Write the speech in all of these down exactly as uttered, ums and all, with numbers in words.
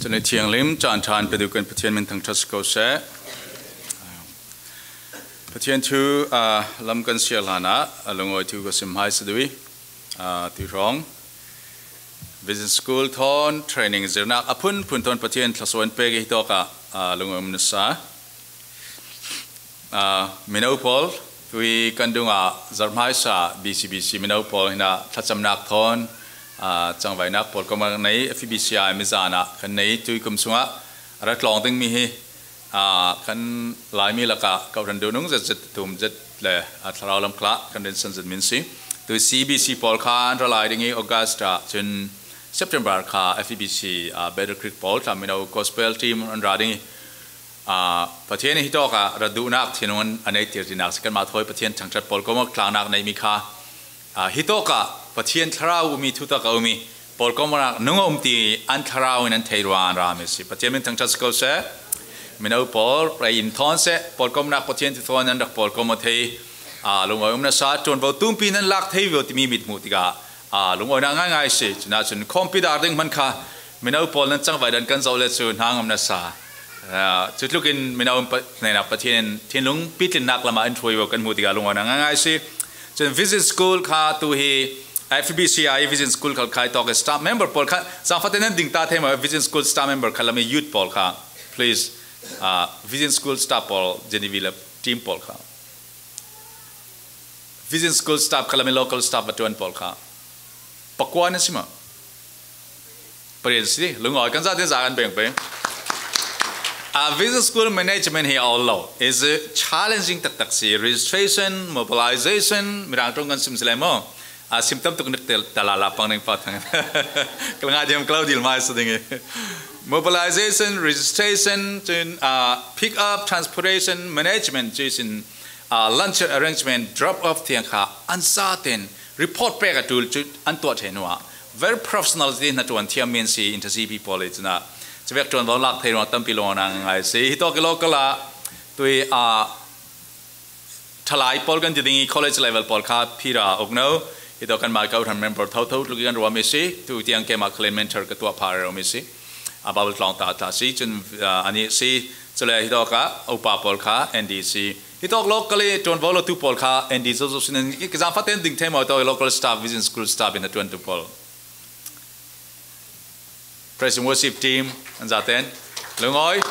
Cun i thianghlim caan ṭhan petu kan Pathian min thangṭhat si ko seh. Pathian thu, aa, lam kan siar hlanah a lungawi thu ka sim hmaisa duh i, aa, tuihrawng Vision School thawn training zirnak a phunphun thawn Pathian thluasuah in pek i hitawkah, aa, lungawi um nasa. Aa, mino pawl, tui kan dungah zarh hmaisa B C B C mino pawl hinah thlacamnak thawn, aa, cangvaihnak pawl kawmnak nei, F E B C I mizan ah kan nei, tui kum sungah a ra tlawng dingmi hi, aa, kan Laimi lakah kawhhran duhnung zetzet, tum zet le, aa, thlarau lam khal ah kan rinsan zetmi an si. Tui C B C pawl kha an ra lai ding i August ah cun September kha F E B C, aa, Battle Creek pawl tla mino gospel team an ra ding i, aa, Pathian ih hitawkah rat duhnak thinlung a neihtir tinak si. Kanmah thawi Pathian thangṭhat pawl kawmnak tlaknak neihmi kha, aa, hitawkah Pathian thlarau umi thutak a umi pawl kawmnak nung a um ti an thlarau in an theih ruangah an rami si. Pathian min thangṭhat si ko seh. Mino pawl rei in thawn seh, pawl kawmnak Pathian thu thawn an rak pawl kawm aw thei, aa, lungawi um nasa, ṭuanvo tumpi nan lak thei ve timi mit hmuh tikah, aa, lungawinak ngaingai si. Cunah cun khawmpi dar ding hman kha mino pawl nan cangvaih dan kan zoh le cu hnang um nasa. Aa, cutlukin mino pa-, hnenah Pathian in thinlung pitlinnak lamah in hruai ve kan hmuh tikah lungawinak ngaingai si. Cun Vision School kha tu hi F B C I Vision School khal kha i tawk i staff member pawl kha zangfate nan ding ta thei maw? Vision School staff member kha lam i youth pawl kha, please, aa, Vision School staff pawl, Genevieve le team pawl kha. Vision School staff kha lam i local staff va ṭuan pawl kha pakua nan si maw? Pariat si, lungawi kan zate za kan peng peng. A Vision School management hi a ol lo. Is a challenging taktak si. Registration, mobilization, Mirang ṭong kan sim si lai maw? A sim tam tuk nik tel, talala pang ning pa thang. Kal ngai diam klau dil mai sa ding i. Mobilization, registration, cun, ah, pick up, transportation, management, cun, ah, lunch arrangement, drop off tiang kha an sa ten report pek a ṭul cu an tuah ṭheh hnuah very professional ti hna ṭuan thiam men si, intercity pawl i cunah cuvek ṭuan lo lak thei ruang tampi lawng a ngai si. Hitawk i local ah tui, ah, ṭhalai pawl kan ti ding i college level pawl kha phira uk no. Hitawk kanmah kawhhran member thotho tluk i kan ruahmi si. Tu tiang keimah khalin mentor ka tuah phah rero mi si. A Bible tlawng ta ta si. Cun, ah, anih si. Cule hitawk ah upa pawl kha N D si. Hitawk local i ṭuanvo lotu pawl kha N D zozo sin in ka zangfah ten ding thei maw, hitawk local staff, Vision School staff in a ṭuantu pawl. Praise and worship team, an zaten. Lungawi.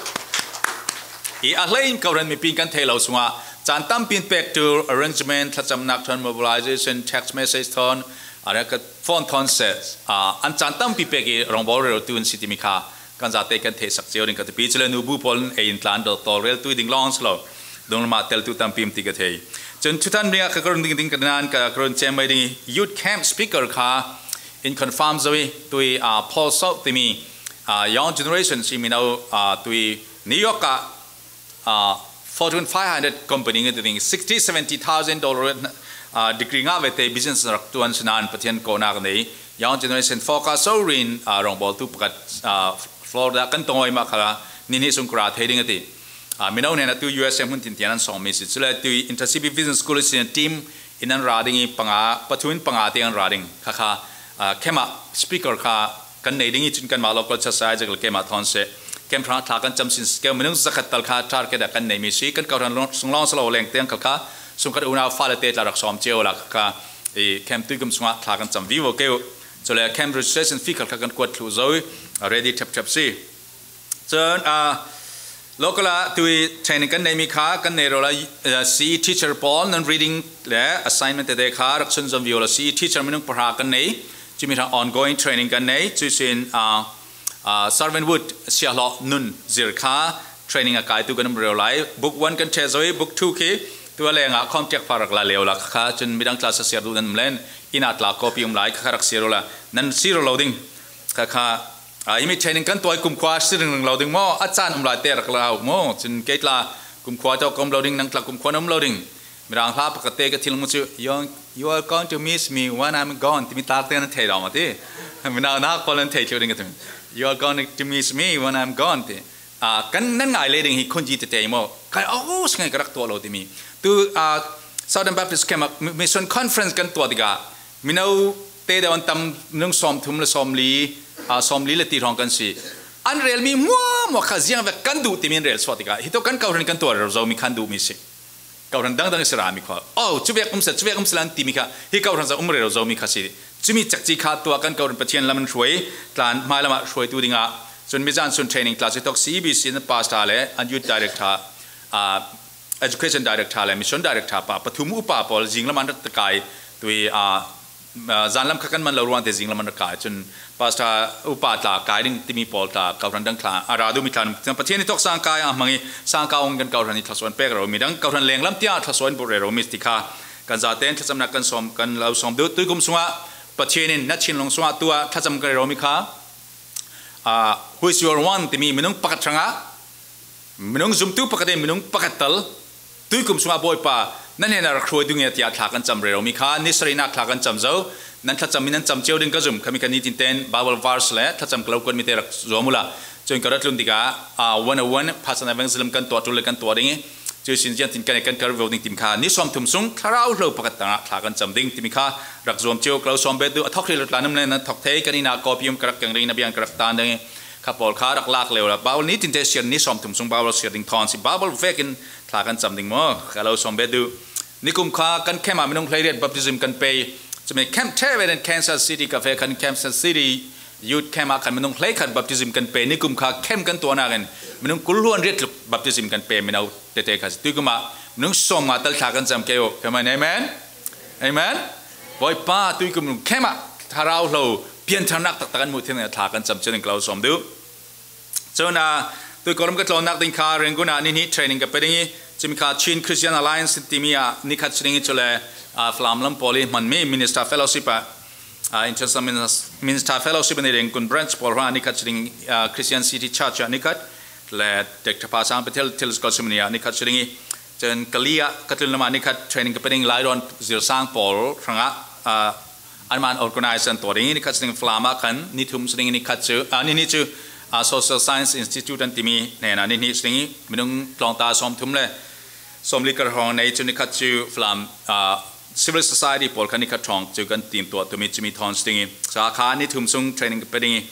I a hlein kawhhran mipi in kan theih lo sungah caan tampi in pek, tour arrangement, thlacamnak thawn, mobilization, text message thawn, a ka phone thawn seh, ah, an caan tampi pek i rawngbawl rero tu an si timi kha kan zate kan theihsak cio ding ka tupi. Cule nubu pawl in ei in tlan dawh tawlrel tui ding lawng si lo. Dunglam ah teltu tampi um ti ka thei. Cun thuthan dingah ka run ding ding ka nan ka run cem mai ding i youth camp speaker kha in confirm zo i tui, ah, Paul Sauh timi, ah, young generation si mino, ah, tui New York ah, ah, Fortune five hundred company ngi tu ding sixty, seventy thousand dollar, ah, degree ngah ve te business rak tuan sinan Pathian kawhnak nei young generation focus so rin, ah, rawngbawl tu pakhat, ah, Florida kan tongoi mah kha ni hnih sung kura thei ding a ti. Ah, mino hnen a tu U S A hmun tin tian an sawm mi si. Cule tu Intercity Business School sin team in an ra ding i panga, pathum in panga tiang an ra ding. Kha kha, ah, keimah speaker kha kan nei ding i cun kanmah local church a Isaac le keimah thawn seh. Camp hrang thla kan cam sin si keu minung zakhat tal kha target a kan nei mi si. Kan kawhhran sung lawng si lo leng tiang khal kha sungkhat unau fale te tla rak sawm cio la kha kha i camp tuikum sungah thla kan cam vivo keu. Cule camp registration fee khal kha kan kuat thluh zo i ready ṭhep ṭhep si. Cun, ah, local ah tui training kan neihmi kha kan nei rol ah, ah, C E teacher pawl nan reading le assignment tete kha rak sunzom vivo la C E teacher minung pahra kan nei. Cumi hrang ongoing training kan nei. Cuihsin, ah, ah, Sarvin Wood siahlawh nun zir kha training a kaitu kan um rero lai. Book one kan ṭheh zo i book two khi tu a lengah khawm ṭiak pha rak la lio la kha. Cun midang tla sa siar duh nan um len inn ah tla copy um lai kha rak siar rol a nan si rol lo ding. Kha kha, ah, himi training kan tuai kumkhua si ringring lo ding maw? A caan um lai te rak la uk maw? Cun kei tla kumkhua tawk ka um lo ding, nang tla kumkhua na um lo ding. Mirang hla pakhat te ka thil mu cu, "You are, you are going to miss me when I'm gone," timi tla te nan thei lo maw ti. Mirang nak pawl nan thei thlu ding ka timi. "You are going to miss me when I'm gone," ti. Ah, kan nan ngai le ding hi khunji tete maw? Kai, "Oh, singai ka rak tuah lo," timi. Tu, ah, Southern Baptist Camp ah mi-, Mission Conference kan tuah tikah mino te deuh an tam, minung sawmthum le sawmli, ah, sawmli le ti hrawng kan si. An rel mi hmuahhmuah kha ziang vek kan duh timi an rel suah tikah, hi tawh kan kohhran kan tuah rero zo mi kha an duh mi si. Kohhran dangdang i si rami khua, oh, cuvek um seh, cuvek um seh la an timi kha, hi kohhran zong um rero zo mi kha si. Cumi cekci kha tuah kan kohhran Pathian lam an hruai, tlan hmai lamah hruaitu dingah, cun mizan sun training tla si tawk C E B C an pastor le an youth director, ah, education director le mission director pa pathum upa pawl zinglam an rak kai tui, ah, ah, zanlam kha kan man lo ruangte zinglam an rak kai. Cun pastor upa tla kai ding timi pawl tla, kohhran dang tla, a ra duhmi tla, Pathian i tawk sangka a hmang i sangka ong kan kohhran i thlasuan pek rero mi dang, kohhran lenglam tiang thlasuan burh rero mi ti kha kan zaten thlacamnak kan sawm, kan lo sawm duh. Tuikum sungah Pathian in na thinlung sungah tuah thlacam kan rero mi kha, ah, who is your one timi minung pakhat hrangah, minung zumtu pakhat in minung pakhat tal, tuikum sungah Bawipa, nan hnenah rak hruai ding e tiah thla kan cam rero mi kha, ni sarihnak thla kan cam zo, nan thlacam mi nan cam cio ding ka zum, khami kha nitin ten Bible verse le thlacam ka lo kuat mi te rak zuam uhla. Cun ka rak tlun tikah, ah, one oh one, Pastor Evangelism kan tuah ṭul le kan tuah ding i, cuih sin ziangtin kan, kan kar vo ding timi kha, ni sawmthum sung thlarau hlo pakhat tangah thla kan cam ding timi kha rak zuam cio, ka lo sawm bet duh, a thawk hrih lo tla nan um le nan thawk thei, kan inn ah copy um ka rak keng ding, na biang ka rak tan ding i, kha pawl kha rak lak lio la, Bible nitin te siar, ni sawmthum sung Bible siar ding thawn si, Bible vekin thla kan cam ding maw, ka lo sawm bet duh. Nikum kha kan camp ah minung hleiriat baptism kan pe. Cumi camp ṭheh ve in Kansas City ka feh khan Kansas City youth camp ah khan minung hleikhat baptism kan pe. Nikum kha camp kan tuahnak in minung kul hluan riat tluk baptism kan pe, mino tete kha si. Tuikum ah minung sawmnga tal thla kan cam kei uh. Come on, amen. Amen. Bawipa, tuikum camp ah thlarau hlo piantharnak taktak an muh thil thla kan cam cio ding ka lo sawm duh. Cun, ah, tui Kawlram ka tlawnnak ding kha Rangoon ah ni hnih training ka pe ding i, cumi kha Chin Christian Alliance timi ah ni khat si ding i, cule, ah, Falam lam pawl i hmanmi Minister Fellowship ah, ah, International Minis-, Minister Fellowship in Rangoon branch pawl hrangah ni khat si ding, ah, Christian City Church ah ni khat, le Doctor Pasang Bethel Theological Seminary ah ni khat si ding i, cun Kali ah ka tlun lamah ni khat training ka pe ding, Laidawn zirsang pawl hrangah, ah, anmah organize an tuah ding i, ni khat si ding Falam ah khan ni thum si ding i, ni khat cu, ah, ni hnih cu, ah, Social Science Institute an timi hnenah ni hnih si ding i, minung tlawngta sawmthum le sawmli kar hrawng nei cu, ni khat cu Falam, ah, civil society pawl kha ni khat hrawng cu kan timtuah tumi cumi thawn si ding i, ca kha ni thum sung training ka pe ding i,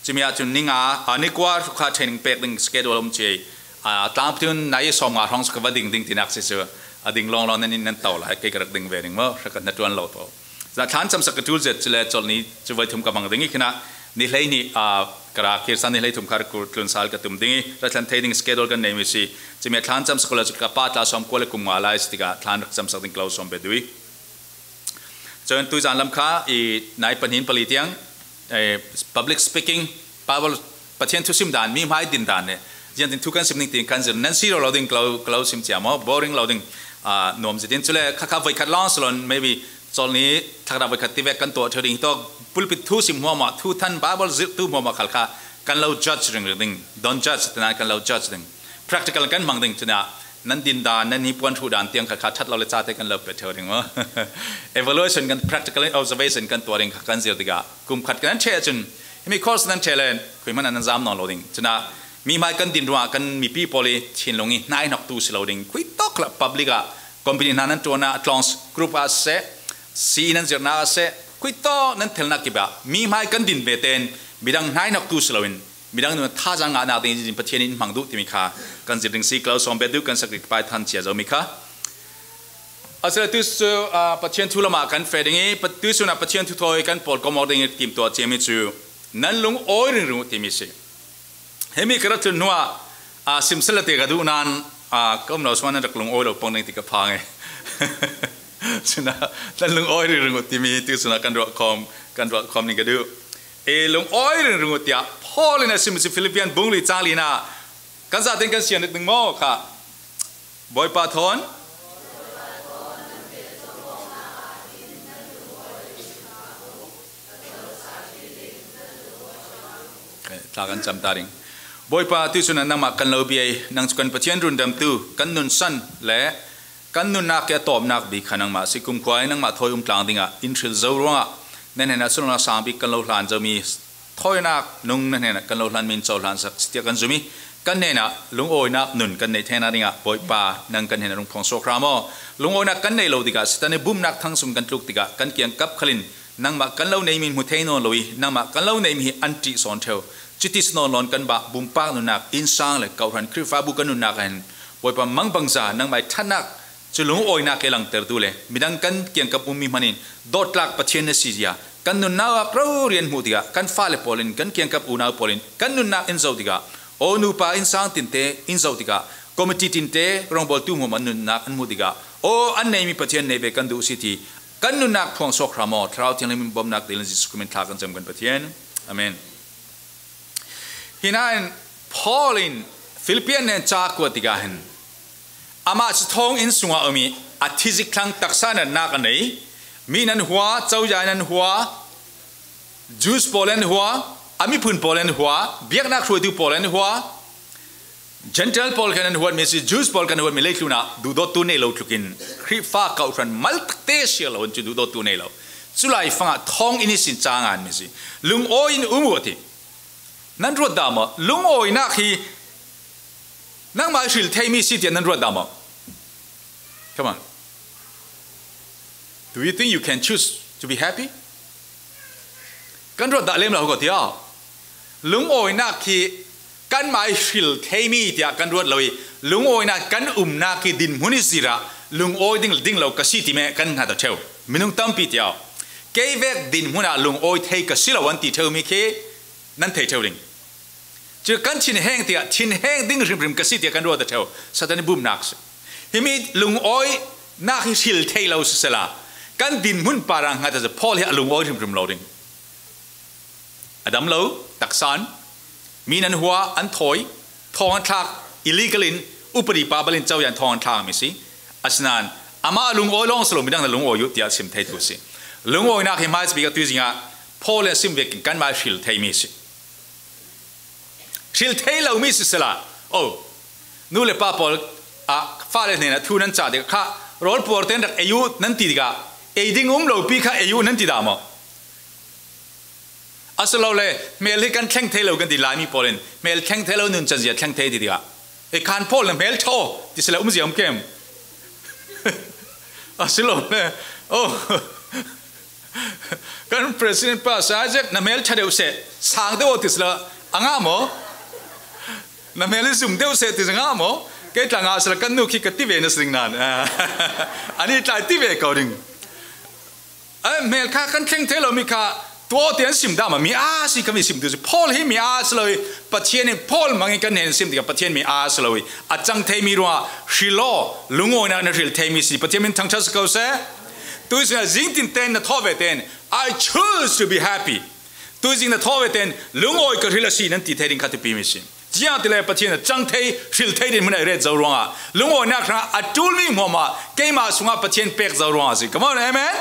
cumi ah cun ni nga, ah, ni kua kha training pek ding schedule um ci i, ah, tlangpi tun nai sawmnga hrawng cu ka va ding ding tinak si cu, a ding lawnglawng nan in nan to lai, kei ka rak ding ve ding maw, hra ka hnaṭuan lo paoh. Cun thlan camsak ka ṭul zet cule colh ni cu voi thum ka hmang ding i, khinah ni hleihnih, ah, ka ra kir sa, ni hleithum kha rak tlun sal ka tum ding i, rathlan thei ding schedule kan nei mi si. Cumi ah thlan camsak ko le cu ka pa tla sawm kua le kum nga lai si tikah thlan rak camsak ding ka lo sawm bet duh i. Cun tuizan lam kha i nai pahnih pali tiang, eh, public speaking, Bible, Pathian thu sim dan, mi hmai din dan le ziangtin thu kan sim ning ti kan zir, nan si lo lo ding ka lo, ka lo sim cia maw, boring lo ding, ah, nuam zit in. Cule kha kha voikhat lawng si lo in, maybe colh ni thlakna voikhat tivek kan tuah ṭheu ding hi tawk, pulpit thu sim hmuahhmuah, thu than Bible zirhtu hmuahhmuah khal kha kan lo judge ringring ding, don't judge tinan kan lo judge ding. Practical kan hmang ding, cunah nan din dan, nan hi puan hruh dan tiang kha kha ṭhat lo le cate kan lo pe ṭheu ding maw. Evaluation kan, practical observation kan tuah ding kha kan zir tikah kum khat kan ṭheh cun, himi course nan ṭheh le khui hmanh ah nan zam nawn lo ding. Cunah mi hmai kan din ruangah kan mipi pawl i thinlung i hnaihnoktu si lo ding. Khuitawk lah public ah company hna nan ṭuan ah, a tlawng group ah seh, si nan zirhnak ah seh, khuitawk nan thelnak kip ah mi hmai kan din ve tein midang hnaihnoktu si loin midang nih thazaang ngahnak ding in Pathian in hmang duh timi kha kan zir ding si. Ka lo sawm bet duh, kan sakrik pai than cia zomi kha. Asile tuicu, ah, Pathian thu lamah kan feh ding i, pa-, tuisun ah Pathian thu thawi kan pawl kawm awk ding i timtuah ciami cu nan lungawi ringring uh timi si. Himi ka rak tlun hnuah, ah, simsel te ka duh nan, ah, ka um lo sungah nan rak lungawi lo pong ding ti ka phang e. Cunah nan lungawi ringring uh timi tuisun ah kan ruah khawm, kan ruah khawm ding ka duh. E, lungawi ringring uh tiah Paul in a sim si Philippian bung li cang li na kan zaten kan sian ding maw kha? Bawipa thawn. Thla kan cam ta ding. Bawipa, tuisun ah nangmah kan lo bia i, nang cu kan Pathian rundamtu, kan nunsan le kan nunnak i a tawpnak bik kha nangmah si. Kumkhua i nangmah thawi um tlang dingah in hril zo ruangah na hnenah sunlawinak sang bik kan lo hlan zomi thawinak nung na hnenah kan lo hlanmi in cohlansak si tiah kan zum i, kan hnenah lungawinak nun kan neih theinak dingah Bawipa, nang kan hnenah rung phuang suak hram aw. Lungawinak kan neih lo tikah Satan i bumnak thang sung kan tluk tikah kan kiangkap khalin nangmah kan lo neimi in hmu thei nawn lo i, nangmah kan lo neimi hi an ṭih sawn ṭheu. Cuti si nawn lo-in kan bah, pumpak nunnak, innsang le kohhran Khrihfabu kan nunnak ah hin Bawipa, mangbangza nangmah ih ṭhatnak, cu lungawinak ih langtertu le midang kan kiangkap ummi hmanh in dawttlak Pathian na si zia kan nunnak rori an hmuh tikah, kan fale pawl in, kan kiangkap unau pawl in kan nunnak in zoh tikah, aw nupa innsang tinte in zoh tikah, committee tinte, rawngbawltu hmuahhmuah nunnak an hmuh tikah, aw an neimi Pathian nei ve kan duh si ti kan nunnak phuang sawk hram aw. Thlarau Thianghlim in bawmhnak dil in Jesuh Khrih min thla kan cam kan Pathian. Amen. Hinain Paul in Philippi hnen ca kuat tikah hin amah cu thawnginn sungah a ummi a thizik thlang taksa natnak a nei mi nan hua, cozah nan hua, Jews pawl nan hua, a miphun pawl nan hua, biaknak hruaitu pawl nan hua, Gentile pawl khan an huatmi si, Jews pawl khan an huatmi leitlun ah duhdawttu nei lo tlukin Khrihfa kohhran mal takte siar lo an cu duhdawttu nei lo. Culai fangah thawnginn ihsin ca nganmi si. Lungawi in um uh a ti. Nan ruat dah maw? Lungawinak hi nangmah hril theimi si tiah nan ruat dah maw? Come on. Do you think you can choose to be happy? Kan ruat dah lem lo ko tiah. Lungawinak hi kanmah ih hril theimi tiah kan ruat lo ih, lungawinak kan umnak ih dinhmun ih zirah lungawi ding le ding lo ka si ti meh kan hngat a ṭheu. Minung tampi tiah kei vek dinhmun ah lungawi thei ka si lo an ti ṭheumi khi nan thei ṭheu ding. Cu kan thinheng tiah thinheng ding hrimhrim ka si tiah kan ruat a ṭheu. Satan ih bumnak si. Himi lungawinak hi hril thei lo sisela, kan dinhmun parah hngat a si. Paul hi a lungawi hrimhrim lo ding. A dam lo, taksa in mi nan hua an thawi, thawng an thlak, illegal in, upadi pa bal in cozah in thawng an thlak mi si. Asinain amah a lungawi lawng si lo, midang na lungawi uh tiah sim theitu si. Lungawinak hi hmaisabik a tuizing ah Paul in a sim vekin kanmah ih hril theimi si. Hril thei lomi sisela, oh, nu le pa pawl ah fale hnenah thu nan cah tikah kha, rawl puar tein rak ei uh nan ti tikah, ei ding um lopi kha ei uh nan ti dah maw? Asilole, hmel hi kan thleng thei lo kan ti, Laimi pawl in hmel thleng thei lo, nuncan zia thleng thei ti tikah, ei khan Paul na hmel ṭha aw ti sila um zia um kem? Asilole, oh, kan president pa Isaac na hmel ṭha deuh seh, sang deuh aw ti sila a ngah maw? Na hmel hi zum deuh seh ti a ngah maw? Kei tla ngah sila kan nu khi ka ti ve na si ding nain, ani tla ti ve ko ding. A hmel kha kan thleng thei lomi kha tuah tiah an sim dah maw? Mi aa si kha mi sim tu si. Paul hi mi aa si lo ih, Pathian in Paul hmangin kan hnen sim tikah Pathian mi aa si lo ih, a cang theimi ruangah hril aw, lungawinak na hril theimi si. Pathian min thangṭhat si ko seh. Tuizing ah zingtin tein na thawh ve tein, "I choose to be happy." Tuizing na thawh ve tein, "Lungawi ka hril a si," nan ti thei ding kha thupi mi si. Ziangahtile Pathian a cang thei, hril thei dinhmun a i ret zo ruangah, lungawinak hrangah a ṭulmi hmuahhmuah keimah sungah Pathian pek zo ruangah a si. Come on, amen?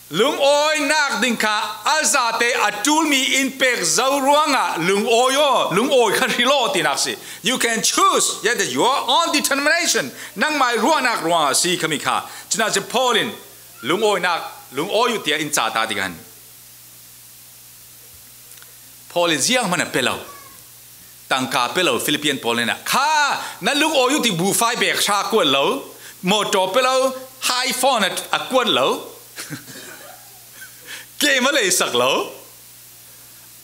Lungawinak ding kha a zate a ṭulmi in pek zo ruangah lungawi aw, lungawi kha hril aw tinak si. You can choose, yet your own determination. Nangmah ih ruahnak ruangah a si khami kha. Cunah cun Paul in lungawinak, lungawi uh tiah in ca ta tikah hin Paul in zianghman a pe lo. Tangka pe lo, Philippian pawl in ah, kha, na lungawi uh ti buhfai bag hra kuat lo, motor pe lo, iPhone a, a kuat lo, game a leisak lo.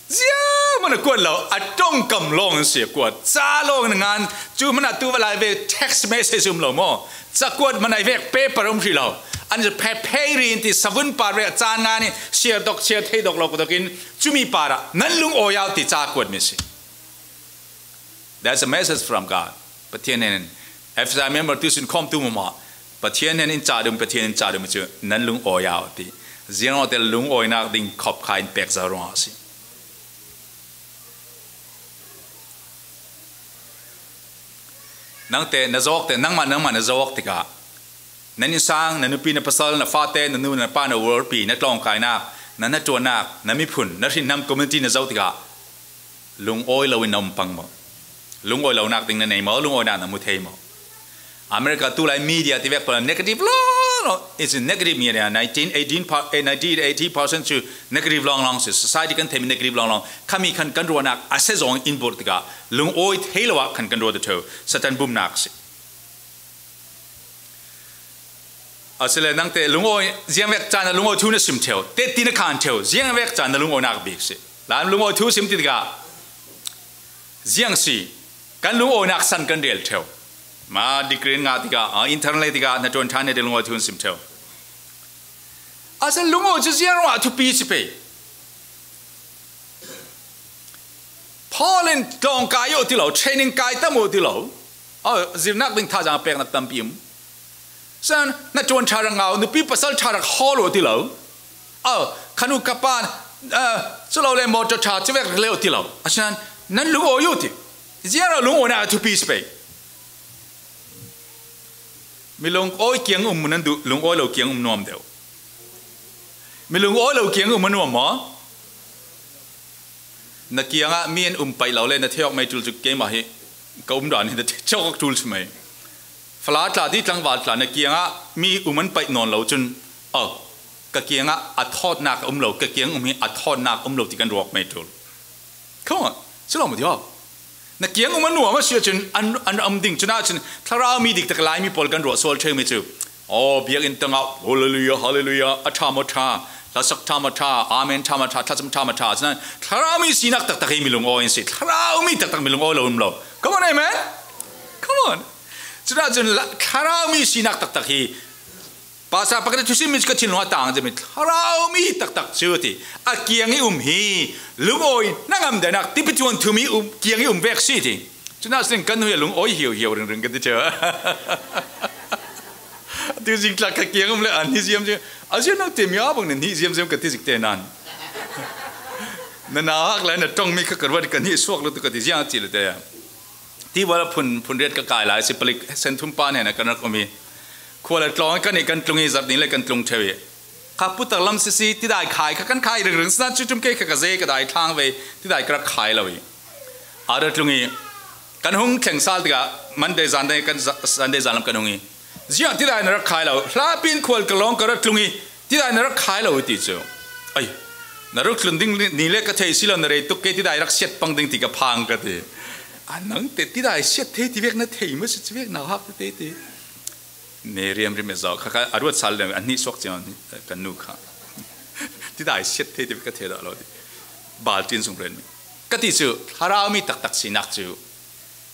Zianghman a kuat lo, a ṭongkam lawng in si a kuat. Ca lawng in a ngan, cu hmanh ah tu va lai ve text message um lo maw? Cakuat hmanh ah i vek paper um hrih lo. An phe-, phei ri in ti savun par ve, a caan ngan i siar dok, siar thei dok lo ko dok in, cumi par ah nan lungawi au ti cakuat mi si. That's a message from God. Pathian hnen in, F S I member tu sin khawm tu mama, Pathian hnen in ca dum, Pathian in ca dum cu nan lungawi au ti. Ziangaw tel lungawinak ding khop kha in pek zo ruangah a si. Nangte na zawk te, nangmah, nangmah na zawk tikah, nan innsang, na nupi, na pasal, na fate, na nu, na pa, na uarpi, na tlawngkainak, na hnaṭuannak, na miphun, na hrinhnam community na zoh tikah, lungawi loin na um pang maw? Lungawi lonak ding na nei maw? Lungawinak na hmu thei maw? America tulai media tivek pawl negative lawlaw. It's negative media. Nineteen, eighteen, eighty percent cu negative lawnglawng si. Society kan theihmi negative lawnglawng. Khami khan kan ruahnak a sezawng in burh tikah lungawi thei lo ah khan kan ruah ṭheu. Satan bumnak si. Asile nangte lungawi, ziangvek caan na lungawi thu na sim ṭheu. Tetti na khan ṭheu. Ziangvek caan na lungawinak bik si. Lam lungawi thu sim ti tikah ziang si, kan lungawinak san kan rel ṭheu. Ma degree ngah tikah, ah, intern le tikah hnaṭuan ṭha ne ti lungawi thu sim ṭheu. A san lungawi cu ziang ruangah thupi si pei. Paul in tlawng kai uh ti lo, training kai tam uh ti lo. Oh, zirnak ding thazaang peknak tampi um. San hnaṭuan ṭha rak ngau, nupi pasal ṭha rak hawl uh ti lo. Oh, khanu ka pa, ah, cu lo le motor ṭha cu vek rak leh uh ti lo. Asinan nan lungawi uh ti. Ziang ruangah lungawinak a thupi si pei. Mi lungawi kiang um nan duh, lungawi lo kiang um nuam deuh. Mi lungawi lo kiang um a nuam maw? Na kiangah mi an um paih lo le na theih awk mei ṭul cu keimah hi ka um dan hi na theih cawk awk ṭul si mei. Fala tla ti tlangval tla na kiangah mi um an paih nawn lo cun, oh, ka kiangah a thawtnak a um lo, ka kiang um hi a thawtnak a um lo ti kan ruak mei ṭul. Come on, si lo maw ti aw? Na kiang um a nuam a si ahcun an, an um ding cun ahcun thlarau mi diktak Laimi pawl kan ruah sual ṭheu mi cu. Aw, biakinn tangah, hallelujah, hallelujah, a ṭha maw ṭha, hlasak ṭha maw ṭha, amen ṭha maw ṭha, thlacam ṭha maw ṭha, cun thlarau mi sinak taktak hi mi lungawi an si, thlarau mi taktak mi lungawi lo um lo. Come on, amen? Come on. Cun ahcun la-, thlarau mi sinak taktak hi, Pastor pakhat thusim mi cu ka thinlung a tang cemi thlarau mi taktak cu ti. A kiang i um hi, lungawi na ngam deuhnak tipi tuan thumi um, kiang i um vek si ti. Cun ahcun kan hui a lungawi hio hio ringring kan ti ṭheu. Tuzing tlak ka kiang um le an hi ziam ziam. A ziam nak te mi a bang nan hi ziam ziam ka ti zik te nan. Na nauhak lai na ṭong mi kha ka ruat kan hi suak lo tu ka ti ziang a ti lo te. Ti wala phun, phun riat ka kai lai si palik sen thum pa hnen a kan rak um i. Khua le tlawng kan i kan tlung i zarh ding le kan tlung ṭheu i. Kha putak lam sisi tidai khai kha kan khai ringring sina cu ṭum kei kha ka zei ka dai thlang ve tidai ka rak khai lo i. A rak tlung i kan hung thleng sal tikah Monday zan dai kan za-, Sunday zan lam kan hung i. Ziah tidai na rak khai lo, hlapin khual ka lawng ka rak tlung i, tidai na rak khai lo i ti cu. Ai, na rak tlun ding ni le ka thei si lo, na rei tuk ke tidai rak siat pang ding ti ka phang ka ti. A nang te tidai siat thei ti vek na thei maw si ti vek nauhak te ti. Ne riam rim e zau kha kha a ruat sal le an hnih suak ciang kan nu kha. Tidai siat thei ti vek ka thei dah lo ti. Bal tin sung ren mi. Ka ti cu, thlarau mi taktak sinak cu.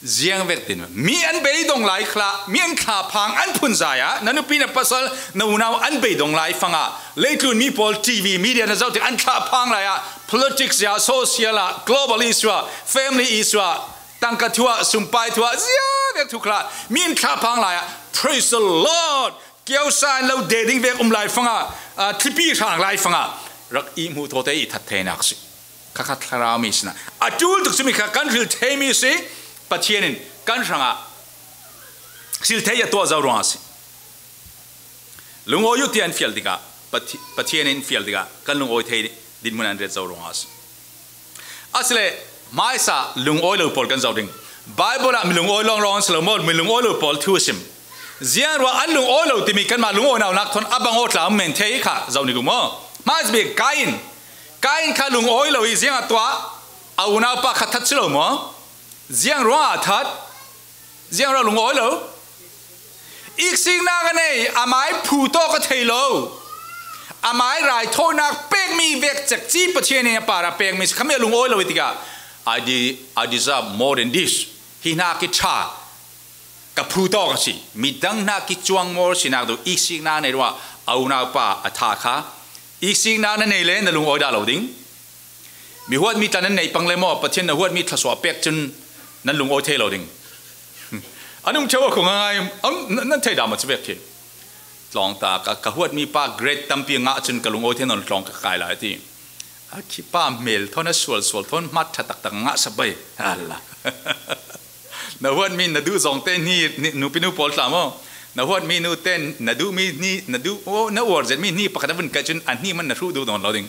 Ziang vek tin mi an beidong lai khla, mi an thlaphang an phun zai ah, na nupi na pasal, na unau an beidong lai fang ah, leitlun mi pawl T V, media na zoh tik an thlaphang lai ah, politics ah, social ah, global issue ah, family issue ah, tangka thu ah, sumpai thu ah, ziang vek thu khla, mi an thlaphang lai ah, praise the Lord, kiosa in lo de ding vek um lai fang ah, ah, thlipi hrang lai fang ah, rak i hmuh thawte i that theinak si. Kha kha thlarau mi sinah a ṭul tuk cumi kha kan hril thei mi si. Pathian in kan hrangah hril thei a tuah zo ruangah si. Lungawi uh tiah an fial tikah Pathi-, Pathian in fial tikah kan lungawi thei dinhmun an ret zo ruangah si. Asile hmaisa lungawi lo pawl kan zoh ding. Bible ah mi lungawi lawnglawng an si lo maw, mi lungawi lo pawl thu a sim. Ziang ruah an lungawi lo timi kanmah lungawi naunak thawn a bang aw tla um men thei kha zoh ni gu maw? Hmaisa bik Kain. Kain kha lungawi lo i ziang a tuah, a unaupa kha that si lo maw? Ziang ruangah a that? Ziang ruah lungawi lo? Iksiknak a nei, a mai phu tawk a thei lo. A mai raithawinak pekmi vek cekci Pathian in a par a pekmi si khami a lungawi lo i tikah, I de-, I deserve more than this. Hi hnak i ṭha. Ka phu tawk a si. Midang hnak i cuangmawr sinak duh iksiknak nei ruah a unaupa a tha kha. Iksiknak na nei le na lungawi dah lo ding. Mi huatmi tla nan neih pang le maw, Pathian na huatmi thluasuah pek cun nan lungawi thei lo ding. An um ṭheu a khung a ngai, an, nan, nan thei dah maw cu vek khi. Tlawng ta, ka, ka huatmi pa grade tampi a ngah cun ka lungawi thei nawn tlawng ka kai lai a ti. A khi pa hmel thawn a sual sual thawn hmat ṭha taktak ngah sa bai. Hala. Na huatmi na duh zong te hni, hni, nupi nu pawl tla maw? Na huatmi nu te na duhmi hni, na duh, oh, na uar zetmi hni pakhat a vun kai cun a hni man na hruh duh nawn lo ding.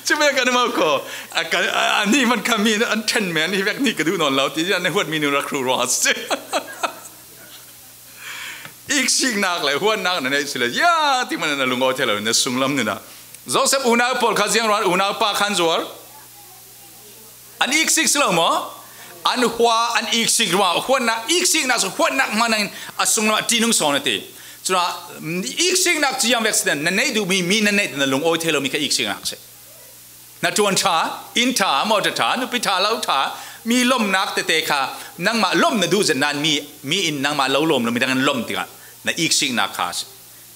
Cu vek an mau ko. A, ka, a, a hni man kha mi an ṭhen men hi vek hni ka duh nawn lo ti, na huatmi nu rak hruh ruang a si. Iksiknak le huatnak na neih si le, ya, ti man na lungawi thei lo, na sunglam nina. Joseph unau pawl kha ziang ruang unau pa khan zuar. An iksik si lo maw? An hua, an iksik ruang, huatnak, iksiknak si huatnak hmang in a sunglam a ṭihnung sawn a ti. Cun iksinak cu ziang vek si na neih duhmi, mi na neih na lungawi thei lomi kha iksinak si. Hnaṭuan ṭha, inn ṭha, mawṭaw ṭha, nupi ṭha, lo ṭha, mi lawmhnak tete kha nangmah lawmh na duh zet nain mi, mi in nangmah lo lawm lo, midang in lawmh tikah na iksinak kha a si.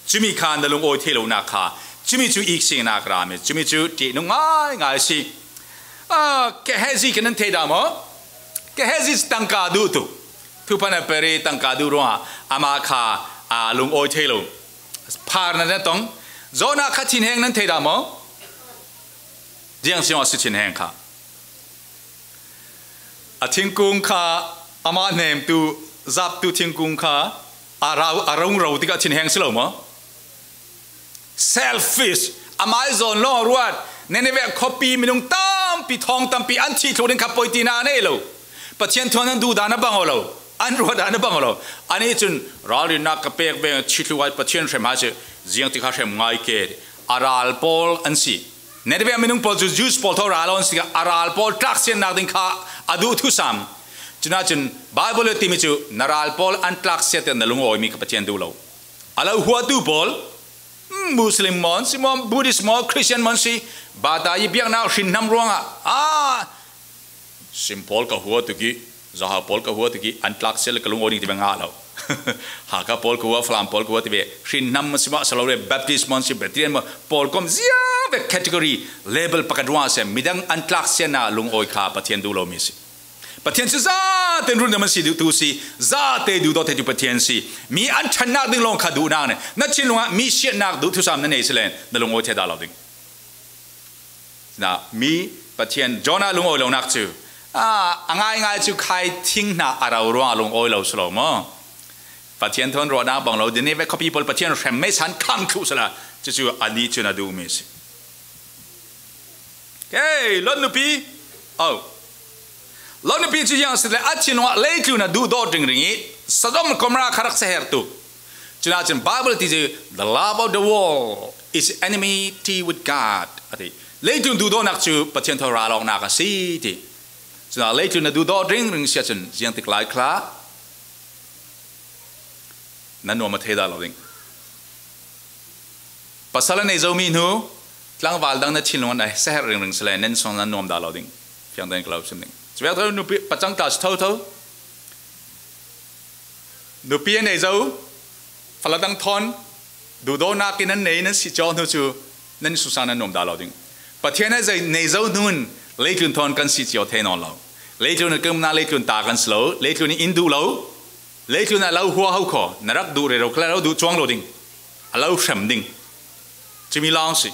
Cumi kha na lungawi thei lonak kha, cumi cu iksinak a rami, cumi cu ṭihnung ngaingai a si. Ah, Gehazi kha nan thei dah maw? Gehazi cu tangka duh tuk. Thuphan a peri tangka duh ruangah amah kha, ah, lungawi thei lo. Phar nan tong. Jonah kha thinheng nan thei dah maw? Ziang si maw si thinheng kha? A thingkung kha, amah hnemtu, zaptu thingkung kha a rau, a rung ro tikah thinheng si lo maw? Selfish, amah i zawn lawng a ruat. Nineveh khuapi minung tampi, thawng tampi an thih thluh ding kha poi tinak a nei lo. Pathian thawn an duhdan a bang aw lo, an ruahdan a bang aw lo. Anih cun ralrinnak ka pek ve, thih thluh ai Pathian hrem hai si, ziang tikah hrem ngai ke, a ral pawl an si. Nineveh minung pawl cu Jews pawl thaw ral an si tikah a ral pawl tlaksiatnak ding kha a duh thusam. Cunah cun Bible le timi cu na ral pawl an tlaksiat tiah na lungawimi kha Pathian duh lo. A lo huatu pawl, hmm, Muslim maw an si maw, Buddhist maw, Christian maw an si, bata i biaknak hrinhnam ruangah, ah, Sim pawl ka hua tuk i, Zaha pawl ka hua tuk i, an tlak sia le ka lung aw ding ti ve ngah lo. Hakha pawl ka hua, Falam pawl ka hua ti ve, hrinhnam si mah si lo le, Baptist maw si, Presbyterian maw, pawl kom ziang ve category, level pakhat ruang a si, midang an tlak sia na lung awi kha Pathian duh lo mi si. Pathian si zate in run man si duh tu si, zate duh dawt tu Pathian si. Mi an ṭhannak ding lawng kha duh nak ne, na thinlung ah mi siatnak duh thusam na nei si le, na lung awi thei dah lo ding. Na, mi Pathian Jonah lungawi lonak cu, ah, a ngaingai cu khai thing hna a ro ruang a lungawi lo si lo maw? Pathian thawn ruahnak bang lo, Nineveh khuapi pawl Pathian hrem mei san khang thluh sala, cucu anih cun a duhmi si. Kei, Lot nupi, oh. Lot nupi cu ziang si le, a thinlung ah leitlun a duh dawt ringring i, Sodom Gomorrah kha rak seher tuk. Cunah cun Bible ti cu, "The love of the world is enmity with God," a ti. Leitlun duhdawtnak cu Pathian thaw ralawknak a si ti. Cunah leitlun a duhdawt ringring si ahcun ziangtik lai khla nan nuam a thei dah lo ding. Pasal a nei zomi hnu, tlangval dang na thinlung an a seher ringring si le nan sung nan nuam dah lo ding. Fiang tein ka lo sim ding. Cuak tho nupi pacang ta si thotho. Nupi a nei zo, fala dang thawn, duhdawtnak in nan nei, nan si cawh hnu cu nan sungsang nan nuam dah lo ding. Pathian a zei nei zo hnu in leitlun thawn kan si cio thei nawn lo. Leitlun a kan umnak leitlun ta kan si lo, leitlun in in duh lo, leitlun a lo hua ho kho, na rak duh rero kha lo duh cuang lo ding. A lo hrem ding. Cumi lawng si.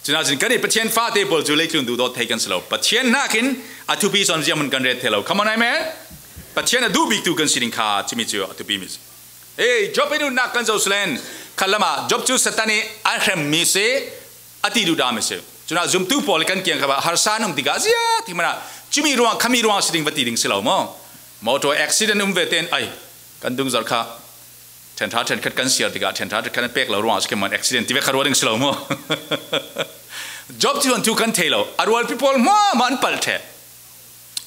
Cunah cun kan i Pathian fate pawl cu leitlun duhdawt thei kan si lo. Pathian hnakin a thupi sawn ziahmun kan ret thei lo. Come on, amen. Pathian a duh biktu kan si ding kha cumi cu a thupi mi si. Hey, Job i nunnak kan zoh si len, khat lamah Job cu Satan i a hremmi si, a ti duhdah mi si. Cunah zumtu pawl kan kiangkap ah harsa an um tikah ziah ti hmanh ah cumi ruang, khami ruang si ding va ti ding si lo maw? Motor accident um ve tein ai, kan dungzarh kha ṭhenṭha ṭhenkhat kan siar tikah ṭhenṭha ṭhenkhat an pek lo ruangah si khi man accident ti ve kha ruah ding si lo maw? Job cu an thu kan thei lo. A rualpi pawl hmuahhmuah an palh ṭheh.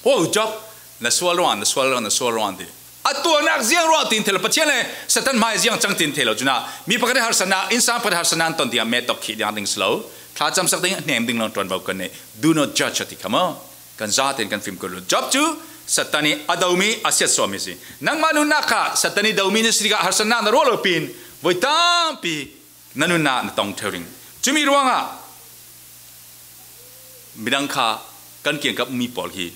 Oh, Job, na sual ruang, na sual ruang, na sual ruang ti. A tuahnak ziang ruang tin thei lo. Pathian le Satan hmai ziang cang tin thei lo. Cunah mi pakhat harsannak, innsang pakhat harsannak an ton tiah meh tok khih ding si lo. Thla camsak ding, hnem ding lawng ṭuanvo kan nei. Do not judge a ti kha maw? Kan zate in kan fim ko lo. Job cu Satan i a domi, a siatsuahmi si. Nangmah nunnak kha Satan i domi na si tikah harsannak na ruah lo pin, voi tampi na nunnak na tong ṭheu ding. Cumi ruangah midang kha kan kiangkap mi pawl hi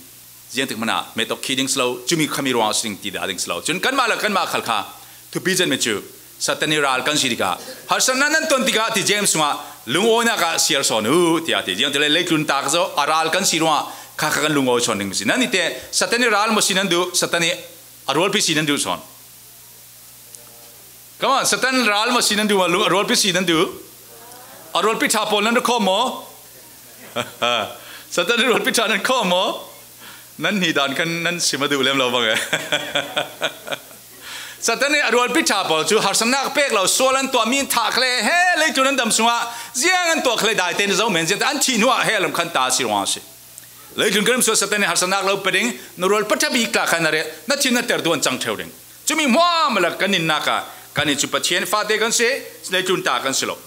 ziangtik hmanh ah meh tok khih ding si lo, cumi khami ruangah si ding ti dah ding si lo. Cun kanmah le kanmah khal kha thupi zetmi cu Satan i ral kan si tikah, harsannak nan ton tikah ti James sungah lungawinak ah siar sawn u tiah ti. Ziangtik le leitlun ta ka zoh a ral kan si ruangah kha kha kan lungawi sawn ding si. Nan i te Satan i ral maw si nan duh, Satan i a rualpi si nan duh sawn. Come on, Satan ral maw si nan duh, a rualpi si nan duh? A rualpi ṭha pawl nan rak khawm maw? Satan rualpi ṭha nan khawm maw? Nan hnih dan khan nan sim a duh lem lo bang e. Satan i a rualpi ṭha pawl cu harsannak pek lo, sual an tuah, mi an thah kha le, he leitlun an dam sungah ziang an tuah kha le, dai tein zoh men ziangte an thih hnuah he lam khan ta si ruang a si. Leitlun kan ram sual Satan i harsannak lo pe ding, na rual paṭha bik tla khan na reh, na thin na ter tu an cang ṭheu ding. Cumi hmuahhmuah le kan nunnak ah Kannih cu Pathian fate kan si, leitlun ta kan si lo.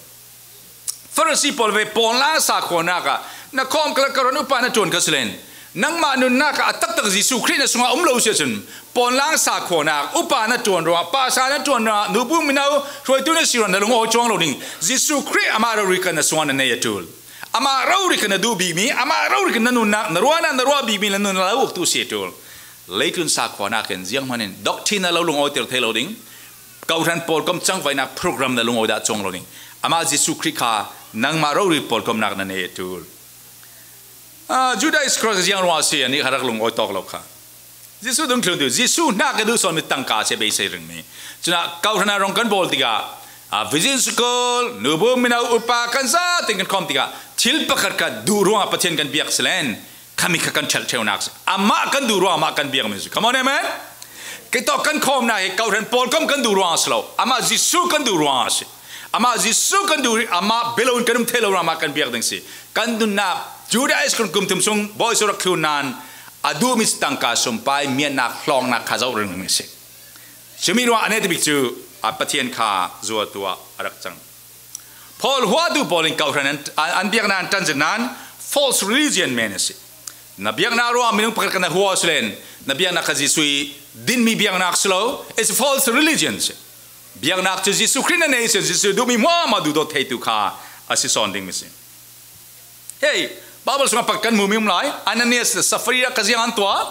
Farasi pawl ve pawnlang sakhuanak ah na khawm kal ka ron upa na ṭuan kha si len, nangmah nunnak ah a taktak Jesuh Khrih na sungah um lo si ahcun, pawnlang sakhuanak upa na ṭuan ruangah, pasa na ṭuan ruangah, nubu mino hruaitu na si ruangah na lungawi cuang lo ding. Jesuh Khrih amah rori kan na sungah na nei a ṭul. Amah rori kan na duh bikmi, amah rori kan na nunnak, na ruahnak, na ruah bikmi le nunnak lo uktu si a ṭul. Leitlun sakhuanak in zianghman in doctrine na lo lungawiter thei lo ding. Kohhran pawlkom cangvaihnak program na lungawi dah cuang lo ding. Amah Jesuh Khrih kha nangmah rori pawlkomnak na nei a ṭul. Ah, Judah Iscariot ziang ruangah a si, anih kha rak lungawi tawk lo kha. Jesuh dungthlun tu, Jesuh hna ka duh sawnmi tangka a si beisei ringmi. Cunah kohhran ah rong kan bawl tikah, ah, vision school, nubu mino upa kan zate kan khawm tikah, thil pakhat ka duh ruangah Pathian kan biak si len, khami kha kan ṭhelh ṭheunak si. Amah kan duh ruang amah kan biakmi si. Come on, amen? Kei tawk kan khawmnak hi kohhran pawlkom kan duh ruang a si lo. Amah Jesuh kan duh ruang a si. Amah Jesuh kan duh rih, amah bia loin kan um thei lo ruang amah kan biak ding si. Kan nunnak Judah Iscariot kum thum sung bawi cu rak thlun nain a duhmi cu tangka sumpai, miannak, hlawknak kha zoh ringring si. Cumi ruang a netabik cu a Pathian kha zuartu ah a rak cang. Paul huatu pawl in kohhran an, an biaknak an ṭanzet nain false religion men a si. Na biaknak ruang minung pakhat kan na hua si len, na biaknak kha Jesuh i dinmi biaknak si lo, it's a false religion si. Biaknak cu Jesuh Khrih na nei si, Jesuh duhmi hmuahhmuah duhdawt theitu kha a si sawn dingmi si. Hei, Bible sungah pakhat kan hmumi um lai, Ananias le Safira kha ziang an tuah?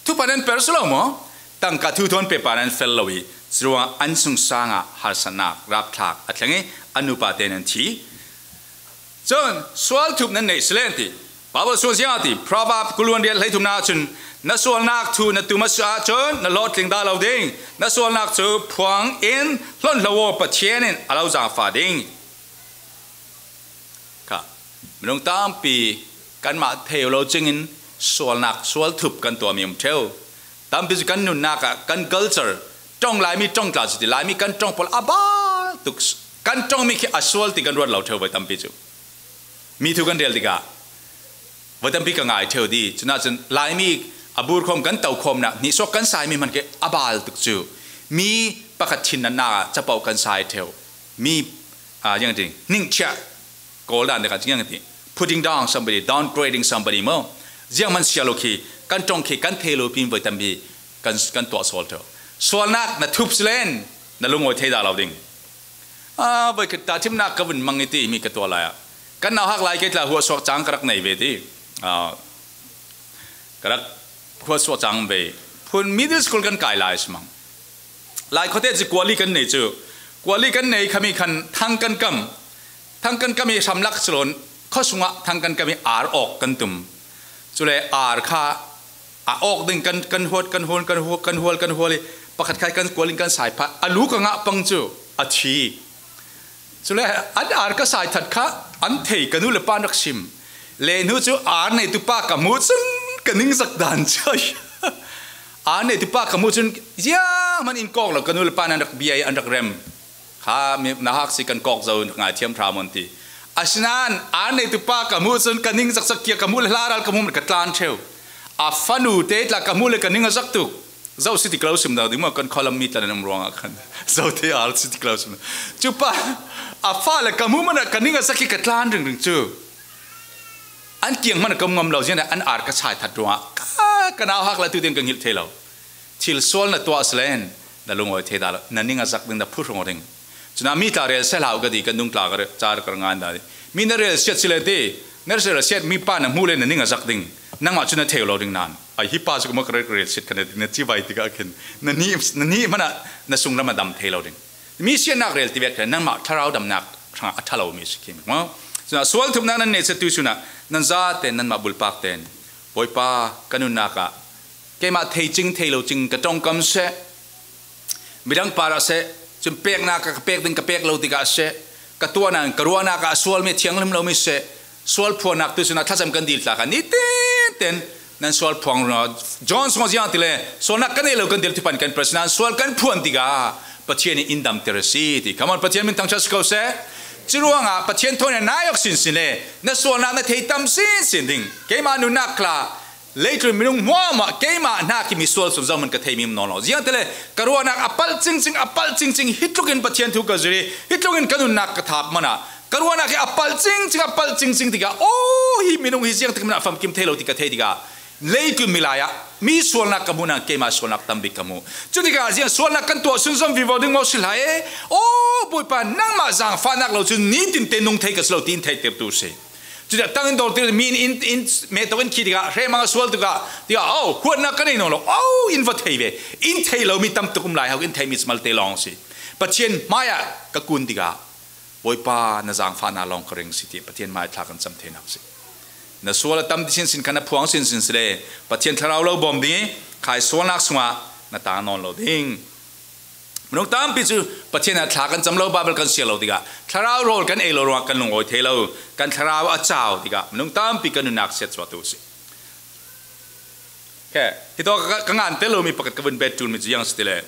Thuphan an per si lo maw? Tangka thuthawn pehpar an fel lo i, curuangah an sungsang ah harsatnak rapthlak a thleng i, an nupa tein an thi. Cun, sual thup nan neih si len ti. Bible sung ziang a ti, Proverb kuluan riat hleithumnak cun, na sualnak thu na tum a si ahcun na hlawhtling dah lo ding, na sualnak cu phuang in hlonhlo aw, Pathian in a lo zaangfah ding. Kha, minung tampi kanmah thei lo cingin sualnak, sual thup kan tuahmi um ṭheu. Tampi cu kan nunnak ah kan culture, ṭong Laimi ṭong tla cu ti, Laimi kan ṭong pawl a bal tuk. Kan ṭongmi khi a sual ti kan ruat lo ṭheu voi tampi cu. Mi thu kan rel tikah voi tampi ka ngai ṭheu ti. Cunah cun Laimi a burkhawm kan tokhawmnak, hnihsuak kan saimi hman khi a bal tuk cu. Mi pakhat thin natnak ah capoh kan sai ṭheu. Mi, ah, ziang ti, hningchiah, Kawl dan dek ah ziang ti, putting down somebody, downgrading somebody maw? Zianghman si lo khi kan ṭong khi kan thei lo pin voi tampi kan, kan tuah sawl ṭheu. Sualnak na thup si len na lungawi thei dah lo ding. Ah, voi khat tahṭhimnak ka vun mang i ti mi ka tuah lai ah. Kan nauhak lai kei tla huahsuak cang ka rak nei ve ti. Ah, ka rak huahsuak cang ve. Phun middle school kan kai lai si mang. Lai khuate cu kuali kan nei cu. Kuali kan nei khami khan thang kan kam. Thang kan kam i hramlak si lo, khuasung ah thang kan kam i ar awk kan tum. Cule ar kha a awk ding kan, kan huat, kan hual, kan hual, kan hual, kan hual i pakhat kha kan kual in kan sai phah. A lu ka ngah pang cu a thi. Cule an ar ka sai that kha an thei, ka nu le pa an rak sim. Le hnu cu ar neitu pa ka hmuh cun ka ningzak dan cu. Ar neitu pa ka hmuh cun zianghman in kawk lo, ka nu le pa an rak bia i an rak rem. Kha mi nauhak si kan kawk zo, ngaithiam hram un ti. Asinain ar neitu pa ka hmuh cun ka ningzak sak kia ka hmuh le hla ral ka hmuh ka tlan ṭheu. A fanu te tla ka hmuh le ka ning a zak tuk. Zo si ti ka lo sim dang ding maw, kan khualam mi tla nan um ruangah khan. Zo te ar si ti ka lo sim. Cu pa, a fa le ka hmuh man ah ka ning a zak khi ka tlan ringring cu. An kiang hmanh ah ka um ngam lo, ziangah an ar ka sai that ruangah ka, ka nauhak le tu tiang ka hngilh thei lo. Thil sual na tuah si len na lungawi thei dah lo, na ning a zak ding, na phu hrawng ding. Cunah mi tla rel seh hlah u ka ti, kan dung tla ka re-, ca ka ngan dah dih. Mi na rel siat si len ti, na rel siat mi pa na hmuh le na ning a zak ding, nangmah cu na thei lo ding nain. Ai, hi pa cu ka maw ka rel, ka rel siat kha na, na civai tikah khin na nih, na nih hmanh ah na sungram a dam thei lo ding. Mi siatnak rel ti vek kha nangmah thlarau damnak hrangah a ṭha lomi si khi maw? Cunah sual thupnak nan neih cun tu cunah nan zate nanmah bulpak tein, Bawipa, ka nunnak ah keimah thei cing, thei lo cing ka ṭongkam seh, midang parah seh, cun peknak ah ka pek ding ka pek lo tikah seh, ka tuahnak in ka ruahnak ah a sualmi, a thianghlim lomi seh, sual phuannak tu cunah thlacam kan dil tla kha ni tenten nan sual phuang rua. John sungah ziang ti le, sualnak kan ei lo kan dil tipan kan pres nan sual kan phuan tikah Pathian in in damter a si ti. Come on, Pathian min thangṭhat si ko seh. Curuangah Pathian thawn in nai awk sinsin le na sualnak na thei tam sinsin ding. Keimah nunnak tla Leitlun minung hmuahhmuah keimah hnak hi misual sun zohman ka theimi um nawn lo. Ziangtile ka ruahnak a palh cingcing, a palh cingcing, hi tlukin Pathian thu ka zir i, hi tlukin ka nunnak ka thap mana ka ruahnak hi a palh cingcing, a palh cingcing tikah, aw, hi minung hi ziangtik hmanh ah famkim thei lo ti ka thei tikah, leitlun milai ah mi sualnak ka hmuh nain keimah sualnak tam bik ka hmuh. Cu tikah ziang sualnak kan tuah sunzom vivo ding maw si lai e? Aw, Bawipa, nangmah zaangfahnak lo cun nitin te nung thei ka si lo, tiin theihtertu si. Cuti tangin dawr tir mi in, in, in meh tok in khi tikah hrehmang a sual tikah, tikah, aw, huatnak ka nei nawn lo, aw, in va thei ve. In theih lomi tam tuk um lai, hau in theihmi cu malte lawng si. Pathian hmaiah ka kun tikah, Bawipa, na zaangfahnak lawng ka ring si, ti Pathian hmaiah thla kan cam theinak si. Na sual a tam sinsin kha na phuang sinsin si le, Pathian thlarau lo bawm ding i, khai sualnak sungah na tang nawn lo ding. Minung tampi cu Pathian ah thla kan cam lo, Baibal kan siar lo tikah, thlarau rawl kan ei lo ruangah kan lungawi thei lo, kan thlarau a cau tikah, minung tampi kan nunnak siatsuahtu a si. Khe, hitawk ka, ka ngan tel lomi pakhat ka vun bet ṭulmi cu ziang si ti le,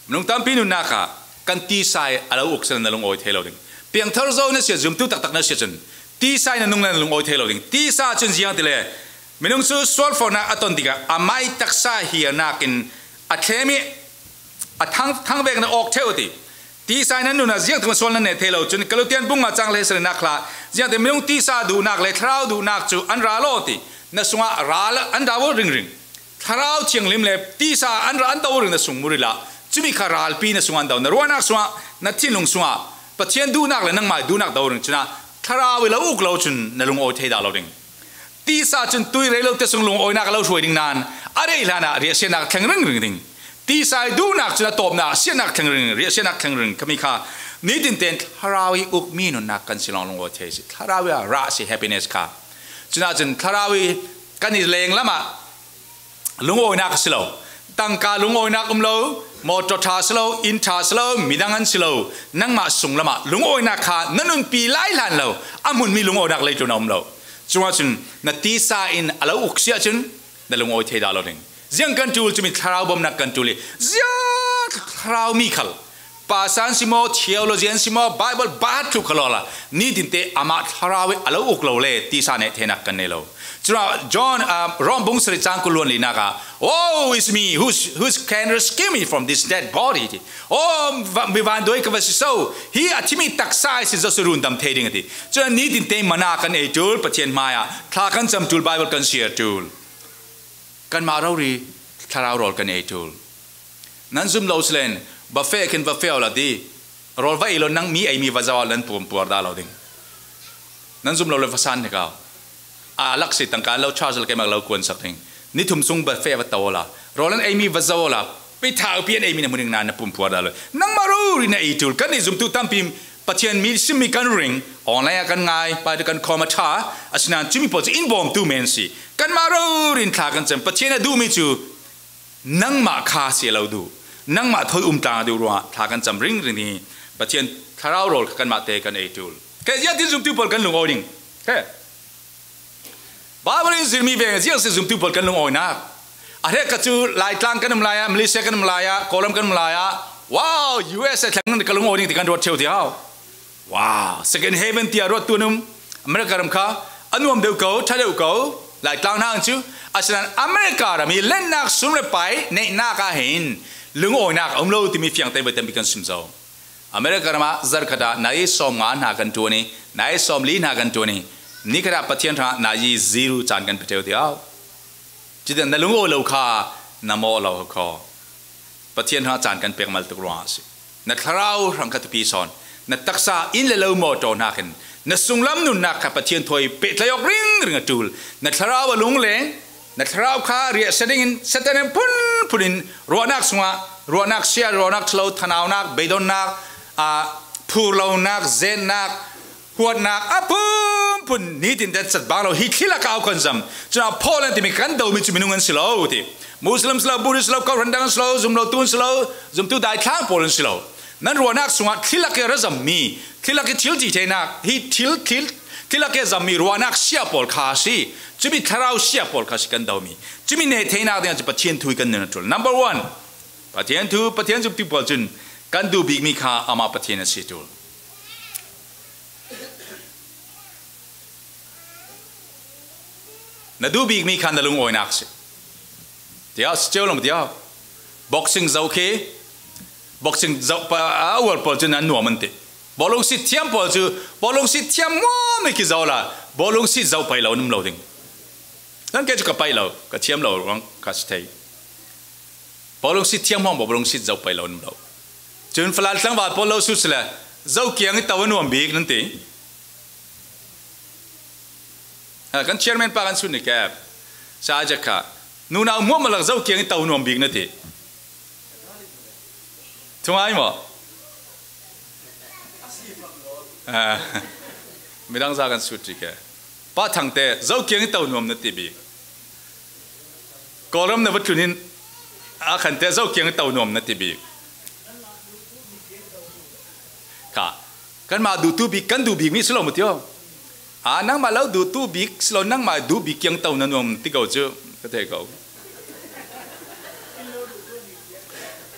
minung tampi nunnak ah kan tisa i a lo uk si le na lungawi thei lo ding. Piangthar zo na si ah, zumtu taktak na si ahcun, tisa i na nung le na lungawi thei lo ding. Tisa cun ziang ti le, minung cu sualforhnak a ton tikah, amai taksa hiarnak in a thlem i, a thang, thangvek na awk ṭheu a ti. Tisa i nan nun ah ziangtik sual nan neh thei lo. Cun Kalutian bung nga cang le sarihnak hla, ziangtin minung tisa duhnak le thlarau duhnak cu an ra law ti. Na sungah ral an do ringring. Thlarau thianghlim le tisa an ra an do ring na sung mu rih la. Cumi kha ralpi na sungah an do. Na ruahnak sungah, na thinlung sungah Pathian duhnak le nangmah duhnak do ring. Cunah thlarau i lo uk lo cun na lungawi thei dah lo ding. Tisa cun tui rei lo te sung lungawinak a lo hruai ding nain a rei hlanah riahsiatnak thleng ringring ding. Tisa i duhnak cun a tawpnak siatnak thleng ringring, riahsiatnak thleng ringring khami kha nitin tein thlarau i ukmi nunnak kan si lawng lungawi thei si. Thlarau i a rah si happiness kha. Cunah cun thlarau i kan i lenglam ah lungawinak a si lo. Tangka lungawinak um lo, mawṭaw ṭha a si lo, inn ṭha a si lo, midang an si lo. Nangmah sunglam ah lungawinak kha na nunpi lai hlan lo, a hmunmi lungawinak leitlun a um lo. Cungah cun na tisa in a lo uk si ahcun na lungawi thei dah lo ding. Ziang kan ṭul, cumi thlarau bawmhnak kan ṭul i, ziang thlarau mi khal, pastor an si maw, theologian an si maw, Bible bahat thluh kha lawla, nitin te amah thlarau i a lo uk lo le tisa neh theinak kan nei lo. Cunah John, ah, Rom bung sarih cang kul luan linak ah, "Oh, it's me, who's, who's can rescue me from this dead body?" ti. "Oh, va-, mi vanduai ka va si so, hi a thimi taksa i si zo si rundam thei ding," a ti. Cunah nitin te mana kan ei ṭul, Pathian hmaiah thla kan cam ṭul, Bible kan siar ṭul. Kanmah rori thlarau rawl kan ei ṭul. Nan zum lo si len, va feh khin va feh awla ti. Rawl va ei lo, nang mi eimi va zoh awla nan pumpuar dah lo ding. Nan zum lo le va san hnik au. A lak si tangka an lo charge le keimah lo kuansak ding. Ni thum sung va feh va to awla, rawl an eimi va zoh awla, pi thau pi an eimi na hmu ding nain na pumpuar dah lo. Nangmah rori na ei ṭul. Kan i zumtu tampi Pathian mi simmi kan ring, online ah kan ngai, pai kan khawm a ṭha, asinain cumi pawl cu in bawmtu men si. Kanmah rori in thla kan cam. Pathian a duhmi cu nangmah kha si a lo duh. Nangmah thawi um tlang a duh ruangah thla kan cam ringring ding i Pathian thlarau rawl kha kanmah te kan ei ṭul. Kei ziahtin zumtu pawl kan lungawi ding. Khe. Baibal in zirmi veng ziang si zumtu pawl kan lungawinak. A hrek ka cu Laitlang kan um lai ah, Malaysia kan um lai ah, Kawlram kan um lai ah, wow, U S A thleng ka lungawi ding ti kan ruat ṭheu ti hau. Wow, second heaven tiah ruat tu an um. America ram kha a nuam deuh ko, ṭha deuh ko, Laitlang hna an cu. Asinain America ram i lennak sum le pai neihnak ah hin lungawinak a um lo timi fiang tein voi tampi kan sim zo. America ram ah zarh khat ah nazi sawmnga hna kan ṭuan i, nazi sawmli hna kan ṭuan i, ni khat ah Pathian hrangah nazi zero caan kan pe ṭheu ti au. Cutin na lungawi lo kha na mawh lo kho. Pathian hrangah caan kan pek mal tuk ruangah a si. Na thlarau hrang kha thupi sawn. Na taksa, inn le lo, mawṭaw hna khin, na sunglam nunnak kha Pathian thawi pehtlaih awk ringring a ṭul. Na thlarau a lungleng, na thlarau kha riahsia dingin Satan in phunphun in ruahnak sungah, ruahnak sia, ruahnak ṭhalo, thanaunak, beidonnak, aa, phurlonak, zetnak, huatnak a phunphun nitin te cat bang lo hi thli lakah au kan zam. Cunah Paul an timi kan domi cu minung an si lo ti. Muslim si lo, Buddhist si lo, kawhhran dang an si lo, zum lo tu an si lo, zumtu daithlang pawl an si lo. Nan ruahnak sungah thli lak i a ra zammi, thli lak i thil ti theinak, hi thil, thil, thli lak i a zammi ruahnak sia pawl kha a si. Cumi thlarau sia pawl kha a si kan domi. Cumi neh theinak dingah cu Pathian thu i kan nun a ṭul. Number one, Pathian thu, Pathian zumtu pawl cun kan duh bikmi kha amah Pathian a si ṭul. Na duh bik mi kha na lungawinak si. Tia si ceu lo maw tia. Boxing zoh khi, boxing zoh pa a uar pawl cu nan nuam an ti. Bawlungsi thiam pawl cu bawlungsi thiam muam i kizoh la, bawlungsi zoh paih lo an um lo ding. Nan kei cu ka paih lo, ka thiam lo ruang kha si thei. Bawlungsi thiam hmawng bawlungsi zoh paih lo an um lo. Cun Falam tlangval pawl lo sut sile, zoh kiang i to a nuam bik nan ti. Ha, kan chairman pa kan sut ni kep. Sa a jak kha. Nunau muam malak zoh kiang i to nuam bik na ti. Thungai maw? Ah, midang za kan sut ti ke. Pa thangte zoh kiang i to nuam na ti bik. Kawlram na va tlun in a khante zoh kiang i to nuam na ti bik. Kha, kanmah duhtu bik, kan duh bik mi si lo maw tio? A, nangmah lo duhtu bik si lo, nangmah duh bik kiang to na nuam ti ko cu, ka thei ko.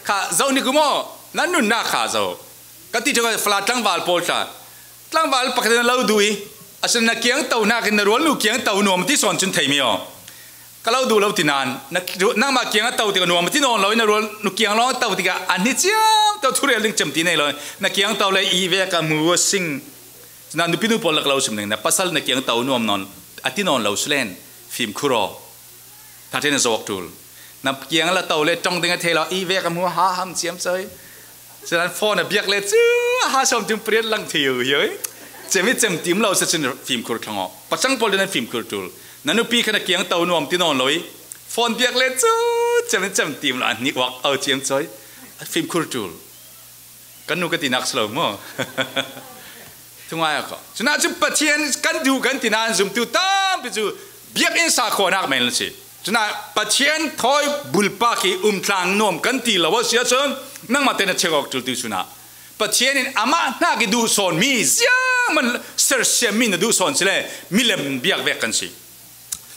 Kha, zoh ni ku maw? Nan nunnak kha zoh. Ka ti ṭheu Falam tlangval pawl tla. Tlangval pakhat in a lo duh i, a sin na kiang to hnakin na rual nu kiang to nuam ti sawn cun theimi aw. Ka lo duh lo ti nan, na, nangmah kiang a to tikah nuam a ti nawn lo i na rual nu kiang lawng a to tikah a hni ciam to thurel ding cem ti nei lo i na kiang to le i vek a hmu a sing. Cun nupi nu pawl lak lo sim ning, na pasal na kiang to nuam nawn a ti nawn lo sulen fimkhur aw. Thathe na zawk ṭul. Na kiang la to le ṭong ding a thei lo i vek a hmu a ha ham ciam coi. Cun an phone a biak le cu a ha sawm tum pariat lang thei uh hi. Cem i cem tim lo si cun fimkhur thlang aw. Pacang pawl in an fimkhur ṭul. Na nupi khan a kiang to nuam ti nawn lo i phone biak le cu cem i cem tim lo an hnik uak au ciam coi. Fimkhur ṭul. Kan nu ka tinak si lo maw? Thungai a kho. Cunah cu Pathian kan duh kan ti nain zumtu tampi cu biakinn sa khawhnak men a si. Cunah Pathian thawi bulpak i umtlang nuam kan ti lo a si ahcun nangmah te na check awk ṭul tu cunah Pathian in amah hnak i duh sawn mi ziangman sersiam mi na duh sawn si le milem biak vek kan si.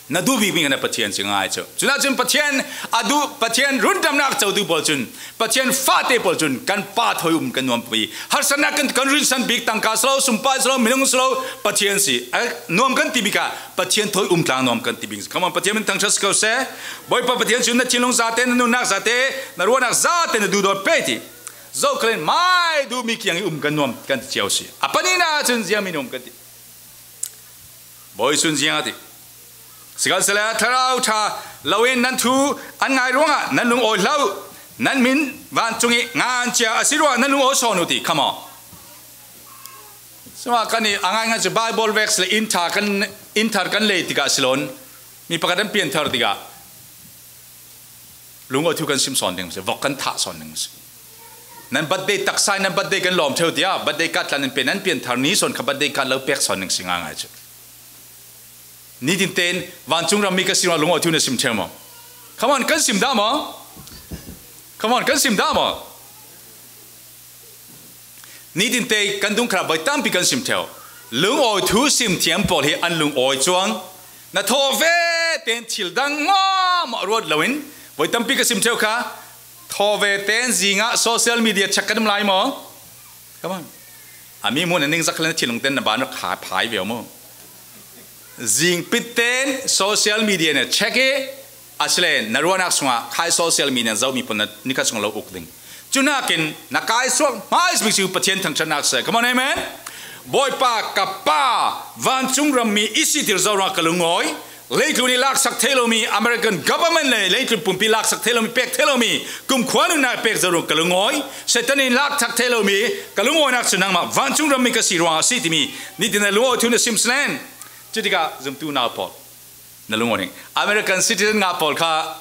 Na duh bikmi kha na Pathian si ngai cu. Cunah cun Pathian a duh, Pathian rundamnak cotu pawl cun, Pathian fate pawl cun kan Pa thawi um kan nuam pi. Harsatnak kan, kan rinsan bik tangka si lo, sumpai si lo, minung si lo, Pathian si. A nuam kan ti bik ah Pathian thawi um tlang nuam kan ti bik. Come on, Pathian min thangṭhat si ko seh. Bawipa Pathian cun na thinlung zate, na nunnak zate, na ruahnak zate na duhdawt pe ti. Zohkhalin mai duhmi kiang i um kan nuam kan ti cio si. A pahnihnak cun ziangmi nuam kan ti. Bawi cun ziang a ti. Sikhalsehla thlarau ṭha loin nan thu an ngai ruangah nan lungawi hlah uh. Nan min vancung i ngan cia a si ruangah nan lungawi sawn uh ti. Come on. Sima kan i a ngaingai cu Bible vek si le inn ṭha kan, inn thar kan lei tikah si lo in mi pakhat an pian thar tikah lungawi thu kan sim sawn ding si, vok kan thah sawn ding si. Nan birthday taksa in nan birthday kan lawm ṭheu tiah birthday card tla nan pe, nan pian thar ni sawn kha birthday card lo pek sawn ding si ngaingai cu. Nitin tein vancung rammi ka si ruangah lungawi thu na sim ṭheu maw? Come on, kan sim dah maw? Come on, kan sim dah maw? Nitin te kan dungkhar ah voi tampi kan sim ṭheu. Lungawi thu sim thiam pawl hi an lungawi cuang. Na thawh ve tein thil dang mawhmawh ruat loin voi tampi ka sim ṭheu kha. Thawh ve tein zingah social media check kan um lai maw? Come on. A mi hmun a ningzak le na thinlung ten na ban rak kha phai ve maw? Zingpit tein social media na check i, asile na ruahnak sungah khai social media zohmi pawl na nikhat sung lo uk ding. Cu nakin na kaisuak hmaisbik cu Pathian thangṭhatnak si. Come on, amen. Bawipa, ka Pa, vancung rammi i sihtir zo ruangah ka lungawi. Leitlun i laksak thei lomi, American government le leitlun pumpi laksak thei lomi, pek thei lomi, kumkhua nunnak pek zo ruangah ka lungawi. Satan in laksak thei lomi ka lungawinak cu nangmah vancung rammi ka si ruangah a si timi nitin na lungawi thu na sim sinen. Cutikah zumtu nau pawl na lungawi ning. American citizen ngah pawl kha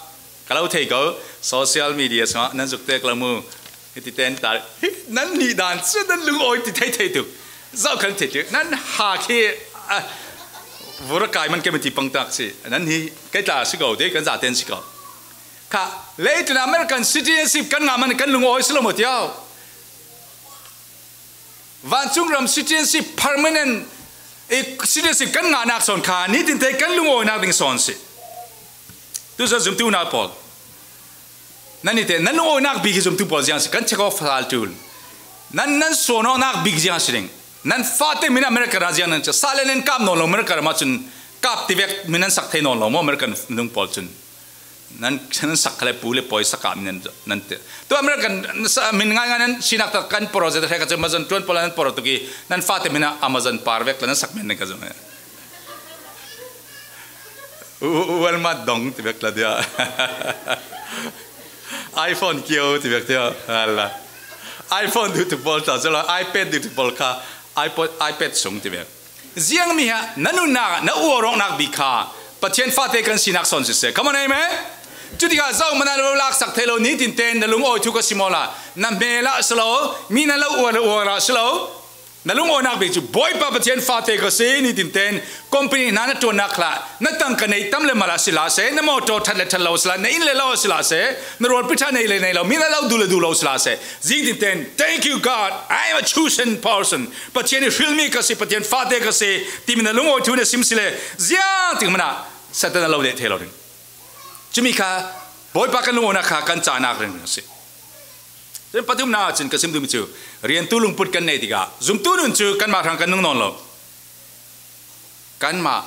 ka lo thei ko. Social media sungah nan zuk tek lo mu. Hiti ten ta. Hi, nan nih dan cu nan lungawi ti thei thei tu. Zoh kan thei tu. Nan ha khi, ah, vur a kai man kemiti pangtak si. Nan hi kei tla si ko, dei kan zaten si ko. Kha, leitlun American citizenship kan ngah man kan lungawi si lo maw tiau. Vancung ram citizenship, permanent, eh, citizenship kan ngahnak sawn kha nitin te kan lungawinak ding sawn si. Tu sawn zumtu nau pawl. Nan ite, nan lungawinak bik hi zumtu pawl ziang si, kan check off hal tul. Nan, nan suan awknak bik ziang si ding. Nan fate min America ra ziang nan cia. Sa le nan kap nawn lo America ra ma cun Kap ti vek min nan sak thei nawn lo maw, American nung pawl cun. Nan, nan sak kha le pu le pawi sak ah min nan, nan ti. Tu American sa, min ngaingai nan sinak tak kan project he ka cu Amazon tuan pawl nan project tu ki nan fate min ah Amazon par vek la nan sak min nan ka zong he. U, u, u, Walmart dong ti vek la dia. iPhone kio ti vek dia. Hala. iPhone duh tu pawl ta zala, iPad duh tu pawl kha, iPod, iPad sung ti vek. Ziang mi ha, na nunnak, na uar awknak bik kha, Pathian fate kan sinak sawn siseh. Come on, amen? Cutikah zoh mana lo laksak thei lo, nitin ten, na lungawi thu ka sim awla, na hmel ah si lo, mi na lo uar, uar ah si lo, na lungawinak bik cu, Bawipa Pathian fate ka si, nitin ten, company hna na ṭuannak khlah, na tangka neih tam le mal ah si la seh, na motor ṭhat le ṭhat lo si la, na inn le lo si la seh, na rualpi ṭha nei le nei lo, mi na lo duh le duh lo si la seh. Ziang tin ten, "Thank you, God, I am a chosen person." Pathian i hrilmi ka si, Pathian fate ka si, timi na lungawi thu na sim si le, ziang tik mana Satan a lo leh thei lo ding. Cumi kha, Bawipa kan lungawinak kha kan cahnak ringring a si. Cun pathumnak ah cun ka sim duhmi cu, riantu lungput kan nei tikah, zumtu nun cu kanmah hrang kan nung nawn lo. Kanmah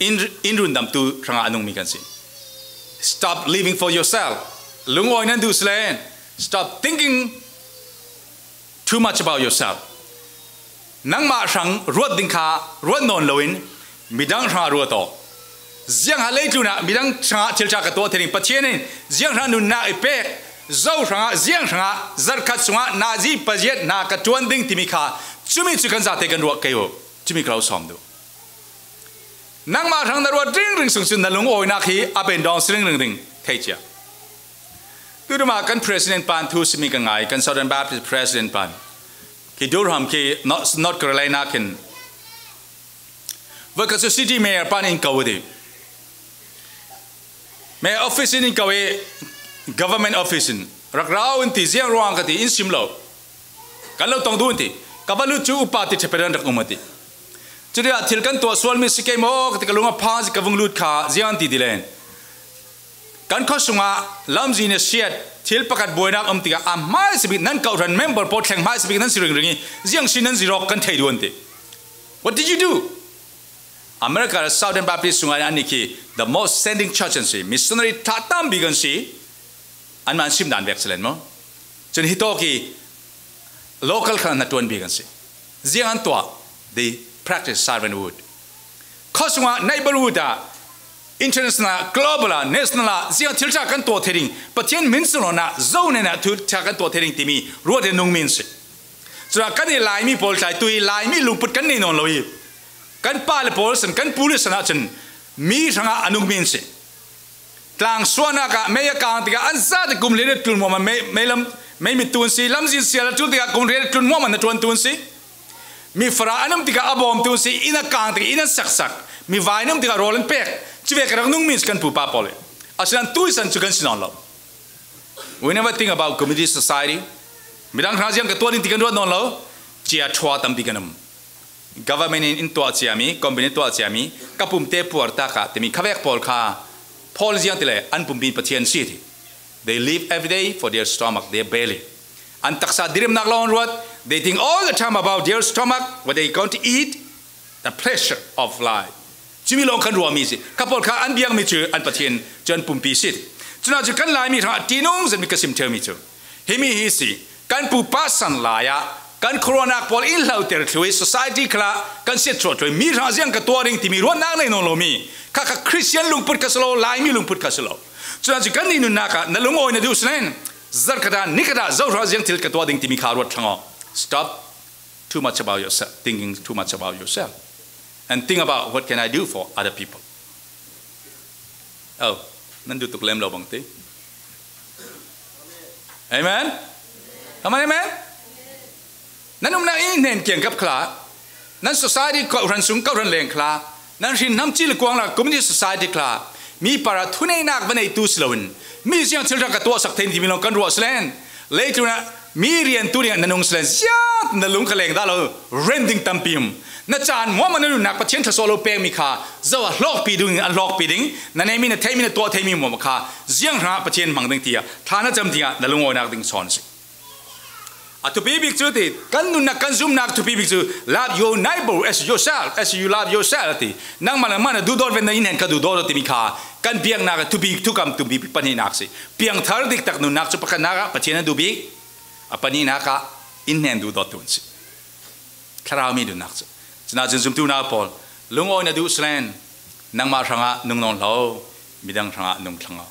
in, in rundamtu hrangah a nungmi kan si. Stop living for yourself. Lungawi nan duh si len, stop thinking too much about yourself. Nangmah hrang ruat ding kha ruat nawn loin midang hrangah ruat aw. Ziang ha leitlun ah midang hrangah thil ṭha ka tuah thei ding, Pathian in ziang hrangah nunnak i pek, zo hrangah, ziang hrangah, zarhkhat sungah nazi paziat hna ka ṭuan ding timi kha, cumi cu kan zate kan ruah kei u. Cumi ka lo sawm duh. Nangmah hrang na ruat ringring sung cun na lungawinak hi up and down si ringring ding thei cia. Tuihmah kan president pan thu simi ka ngai, kan Southern Baptist president pan. Khi Durham khi North, North Carolina khin. Voikhat cu city mayor pan in ko a ti. Mayor office in in ko i government office in rak rau in ti, ziang ruang ka ti in sim lo. Kan lo tong duh in ti. Ka va lut cu upa ti ṭha pe ran rak um a ti. Cuti ah thil kan tuah sualmi si kei maw ka ti, ka lung a pha si, ka vung lut kha ziang an ti ti len. Kan khua sungah lamzin a siat, thil pakhat buainak um tikah a hmaisabik nan kawhhran member pawl thleng hmaisabik nan si ringring i ziang si nan zirawk kan thei duh an ti. What did you do? America Southern Baptist sungah an nih khi the most sending church an si, missionary ṭha tampi kan si, anmah an sim dan vek si len maw? Cun hitawk i local khan an hnaṭuan bik an si. Ziang an tuah, they practice servanthood. Khuasung ah, neighborhood ah, international ah, global ah, national ah, ziang thil ṭha kan tuah thei ding, Pathian min sunglawn ah, zo nen ah thil ṭha kan tuah thei ding timi ruat in nungmi an si. Cun kan i Laimi pawl tlai tu i Laimi lungput kan nei nawn lo i, kan pa le pawl san, kan pu le san ah cun mi hrangah a nungmi an si. Tlang suahnak ah mei a kang tikah an zate kum hleiriat tlun muam an mei, mei lam, mei mit tu an si. Lamzin sial a tlun tikah kum hleiriat tlun muam an na ṭuan tu an si. Mi fara an um tikah a bawm tu an si. Inn a kang tikah inn an saksak. Mi vai an um tikah rawl an pek. Cuvek rak nungmi an si kan pupa pawl i. Asinain tuisan cu kan si nawn lo. We never think about community society. Midang hrang ziang ka tuah ding ti kan ruat nawn lo. Cia ṭhua tampi kan um. Government in in tuah ciami, company in tuah ciami, ka pumte puar ta ka timi khavek pawl kha, Paul ziang ti le an pumpi Pathian si ti. They live every day for their stomach, their belly. An taksa dirimnak lawng an ruat, they think all the time about their stomach, what they going to eat, the pleasure of life. Cumi lawng kan ruahmi si. Kha pawl kha an biakmi cu an Pathian cu an pumpi si ti. Cunah cu kan Laimi hrangah tinung zetmi ka sim ṭheumi cu himi hi si. Kan pupa san lai ah kan khuaruahnak pawl in hloter thlu i society khalah kan siat chuah thlu i mi hrang ziang ka tuah ding timi ruatnak nei nawn lomi kha kha Christian lungput kha si lo, Laimi lungput kha si lo. Cunah cu kan nih nunnak ah na lungawi na duh si len zarhkhat ah nikhat ah zo hrang ziang thil ka tuah ding timi kha ruat thlang aw. Stop too much about yourself, thinking too much about yourself, and think about what can I do for other people. Oh, nan duh tuk lem lo bang ti. Amen. Come on, amen. Nan umnak i hnen kiangkap khla, nan society kawhhran sung kawhhran leng khla, nan hrin hnam ci le kuang la community society khla, mi para thuneihnak va neitu si loin mi ziang thil hrang ka tuahsak thei timi lawng kan ruah si len, leitlun ah mi riantu dingah na nung si len ziang na lung ka leng dah lo, ren ding tampi um. Na caan muahmah na nunnak Pathian thluasuah lo pekmi kha zo a hlawkpi ding, a hlawkpi ding, na neihmi na theihmi na tuah theimi muahmah kha ziang hrangah Pathian hmang ding tiah thla na cam dingah na lungawinak ding sawn si. A thupi bik cu ti, kan nunnak, kan zumnak thupi bik cu, "Love your neighbor as yourself, as you love yourself," a ti. Nangmah nangmah na duhdawt ve, na innhnen ka duhdawt timi kha kan biaknak a thupi, thukam thupi bik pahnihnak si. Piangthar diktak nunnak cu pakhatnak ah Pathian a duh bik, a pahnihnak ah innhnen duhdawt tu an si. Thlarau mi nunnak cu. Cunah cun zumtunak pawl, lungawi na duh selen, nangmah hrangah nung nawn hlah, midang hrangah nung thlang aw.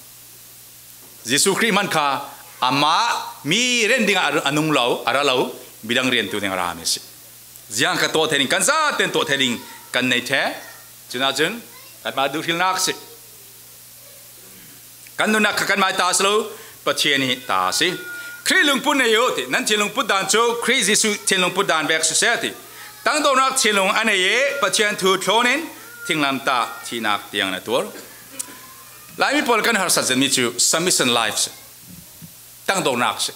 Jesuh Khrih hman kha amah mi ren dingah a nung lo, a ra lo, midang riantu ding a rami a si. Ziang ka tuah thei ding, kan zaten tuah thei ding kan nei ṭheh. Cunah cun kanmah duhhrilnak a si. Kan nunnak kha kanmah ta si lo, Pathian i ta a si. Khrih lungput nei u ti, nan thinlungput dan cu Khrih Jesuh thinlungput dan vek siseh ti. Tangdawrnak thinlung a nei i Pathian thu thlawn in thinglamtah thihnak tiang na tuar. Laimi pawl kan harsat zetmi cu submission life si. Tangdawrnak si.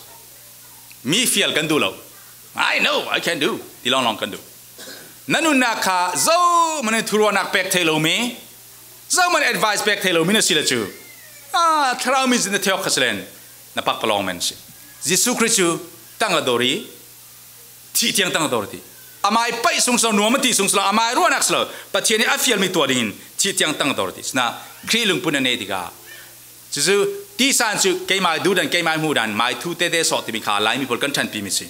Mi fial kan duh lo. "I know, I can do," ti lawnglawng kan duh. Na nunnak kha zohman in thuruahnak pek thei lomi, zohman advice pek thei lomi na si le cu, a, thlarau mi zin na theok kha selen, na pakpalawng men si. Jesuh Khrih cu tang a dor i, thih tiang tang a dor ti. Amai paih sung si lo, nuam a ti sung si lo, amai ruahnak si lo, Pathian i a fialmi tuah dingin thih tiang tang a dor ti. Sinah Khrih lungput na nei tikah, cucu tisa in cu keimah duhdan, keimah hmuhdan, mai thu tete sawh timi kha Laimi pawl kan ṭhanpimi si.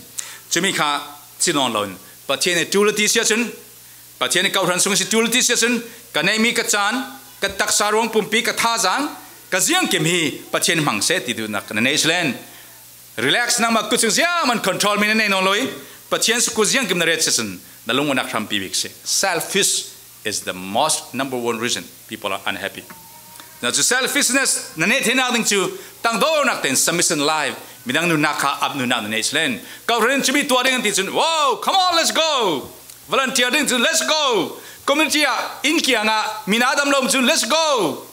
Cumi kha si nawn loin Pathian i ṭul a ti si ahcun, Pathian i kohhran sung si ṭul a ti si ahcun, ka neihmi ka caan, ka taksa ruang pumpi, ka thazaang, ka ziangkim hi Pathian hmang seh ti duhnak na nei selen, relax, nangmah kut sung ziangman control mi na nei nawn lo i, Pathian si kut ziangkim na ret si ahcun na lungawinak hrampi bik si. Selfish is the most number one reason people are unhappy. Na cu selfishness na neh theinak ding cu tangdawrnak tein submission life, midang nunnak kha ap nunnak na nei selen. Kohhran in cumi tuah ding an ti cun, "Wow, come on, let's go." Volunteer ding cun, "Let's go." Community ah inn kiangah mi na dam lo cun, "Let's go."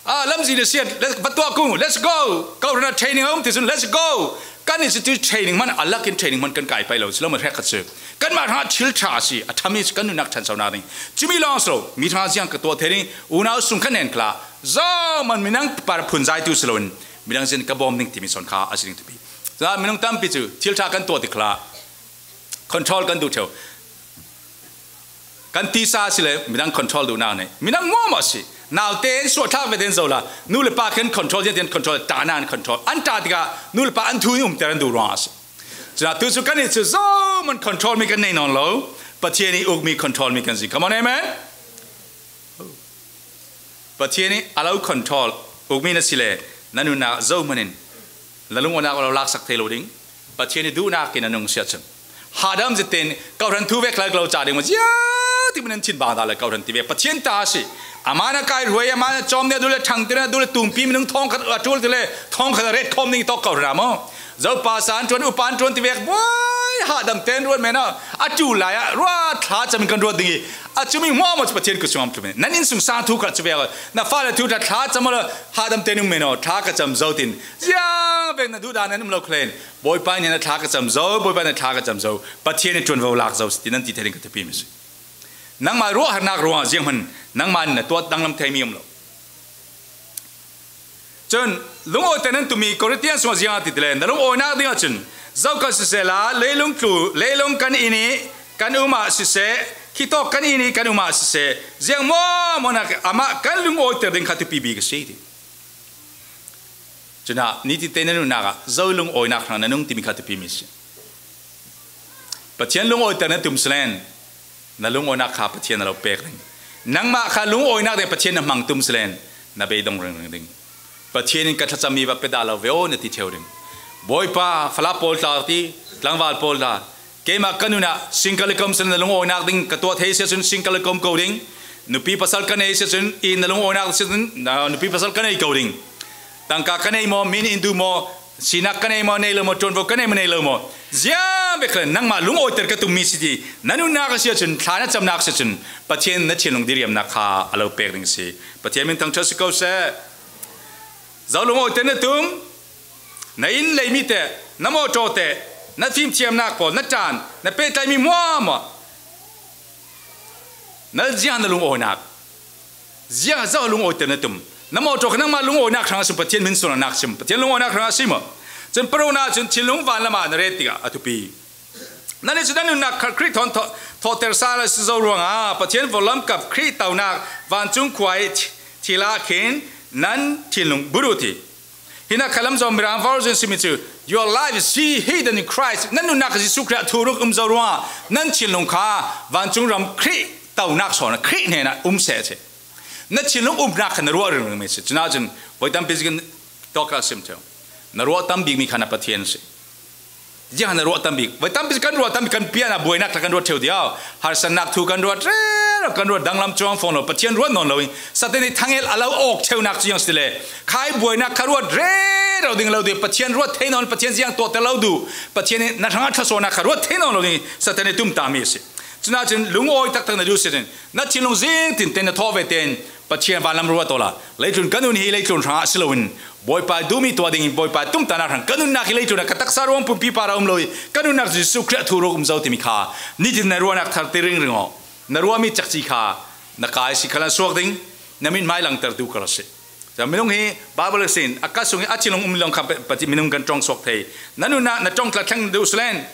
Ah, lamzin a siat, "Let's, va tuah kung, let's go." Kohhran ah training a um ti cun, "Let's go." Kan institute training hman, a lak in training hman kan kai paih lo, si lo, man hrek khat si. Kanmah hrangah thil ṭha a si, a ṭhami si kan nunnak ṭhansonak ding. Cumi lawng si lo, mi hrangah ziang ka tuah thei ding, unau sung kha nen khla, zohman minung par phunzaitu si loin, midang sin ka bawm ding timi sawn kha a si ding thupi. Cun minung tampi cu thil ṭha kan tuah ti khla, control kan duh ṭheu. Kan tisa si le midang control duhnak nei. Midang muahmuah si. Naute in suahthlak ve tein zoh la, nu le pa khin control, ziangtin control, ṭahnak an control. An ṭah tikah nu le pa an thu in umter an duh ruangah a si. Cunah tu cu kan i cu zohman control mi kan nei nawn lo. Pathian i ukmi control mi kan si. Come on, amen. Pathian i a lo control ukmi na si le na nunnak zohman in na lungawinak a lo laksak thei lo ding. Pathian i duhnak in a nung si ahcun, hahdam zit tein kohhran thu vek hlal ka lo ca ding maw? Ziah tik min an thin bang dah le kohhran ti vek Pathian ta a si. Amah na kai hruai, amah na cawm nih a duh le ṭhangtir a duh le tumpi minung thawngkhat a ṭul ti le thawngkhat a ret khawm ding i tawk kohhran ah maw? Zopa sa an ṭuan, upa an ṭuan ti vek buai, hahdam tein ruat men ah a ṭul lai ah ruat thlacam in kan ruat ding i a cumi hmuahhmuah cu Pathian kut sungah tlum in. Nan inn sung sang thu khat cu vek, na fale thu ṭha thlacam aw le hahdam tein um men aw, thla ka cam zo tin ziang vek na duhdan nan um lo khlen. Bawipa nih na thla ka cam zo, Bawipa nih na thla ka cam zo, Pathian nih ṭuanvo lak zo si ti nan ti thei ding ka thupi mi si. Nangmah ruahharnak ruangah zianghman nangmah nih na tuah danglam theimi um lo. Cun lungawiter nan tummi Korintian sungah ziang a ti ti le, na lungawinak ding ahcun zo kan siseh la, leilung tlu, leilung kan inn i kan um ah siseh, khitawk kan inn i kan um ah siseh, ziang maw maw nak amah kan lungawiter ding kha thupi bik a si ti. Cunah nitin te na nunnak ah zo lungawinak hrang na nung timi kha thupi mi si. Pathian lungawiter na tum selen, na lungawinak kha Pathian a lo pek ding. Nangmah kha lungawinak ding Pathian na hmang tum selen, na beidong ringring ding. Pathian in ka thlacam mi va pe dah lo ve aw, na ti ṭheu ding. Bawipa, Falam pawl tla ti, tlangval pawl tla, keimah ka nun ah singkal i kom selen na lungawinak ding ka tuah thei si ahcun singkal i kom ko ding. Nupi pasal ka nei si ahcun inn na lungawinak si ahcun, na, nupi pasal ka nei ko ding. Tangka ka nei maw, min in duh maw, sinak ka nei maw, nei lo maw, ṭuanvo ka nei maw, nei lo maw, ziang vek le nangmah lungawiter ka tummi si ti na nunnak a si ahcun, thla na camnak si ahcun Pathian na thinlung diriamnak kha a lo pek ding si. Pathian min thangṭhat si ko seh. Zo lungawiter na tum, na inn leimi te, na mawṭaw te, na fimthiamnak pawl, na ṭan, na pehtlaimi hmuahhmuah, na ziang na lungawinak, ziang a zo lungawiter na tum. Na mawṭaw kha nangmah lungawinak hrangah si, Pathian min sualnak si, Pathian lungawinak hrangah si maw? Cun parukna cun thinlung van lamah na ret tikah a thupi. Nannih cu nan nunnak kha Khrih thawn thawh-, thawhter sal a si zo ruangah Pathian vorhlam kap Khrih tonak vancung khua i thi-, thil ah khin nan thinlung but uh ti. Hinah khalam zawn Mirang version simi cu, "Your life is hidden in Christ." Nan nunnak Jesuh Khrih ah thuruk um zo ruangah nan thinlung kha vancung ram Khrih tonak sawn Khrih hnenah um seh a si. Na thinlung umnak kha na ruah ringring mi si. Cunah cun voi tampi zikin tawk a sim ṭheu. Na ruah tam bikmi kha na Pathian si. Ziang na ruah tam bik. Voi tampi kan ruah tam bik kan pian a buainak kha kan ruah ṭheu diau. Harsatnak thu kan ruah ṭheu, kan ruah danglam cuang fong lo. Pathian ruah nawn lo in. Satan i thangel a lo awk ṭheunak cu ziang si le. Khai buainak kha ruah ṭheu ding lo ding. Pathian ruah thei nawn, Pathian ziang tuahter lo duh. Pathian i na hrangah thlasawnnak kha ruah thei nawn lo ding. Satan i tumtahmi a si. Cunah cun lungawi taktak na duh si cun, na thinlung zing tinten na thawh ve tein Pathian vanlam ruat awla, leitlun kan nun hi leitlun hrangah si loin Bawipa duhmi tuah dingin Bawipa tumtahnak hrang kan nunnak hi leitlun ah ka taksa ruang pumpi par a um lo i kan nunnak Jesuh Khrih thuruk um zo timi kha nitin na ruahnak thar ti ringring aw. Na ruahmi cakci kha na kai si khalan suak ding, na mithmai langtertu kha si. Cun minung hi Bible sin a ka sung i a thinlung um lawng kha pa-, pati minung kan ṭong suak thei. Na nunah na ṭong tla thleng duh si len,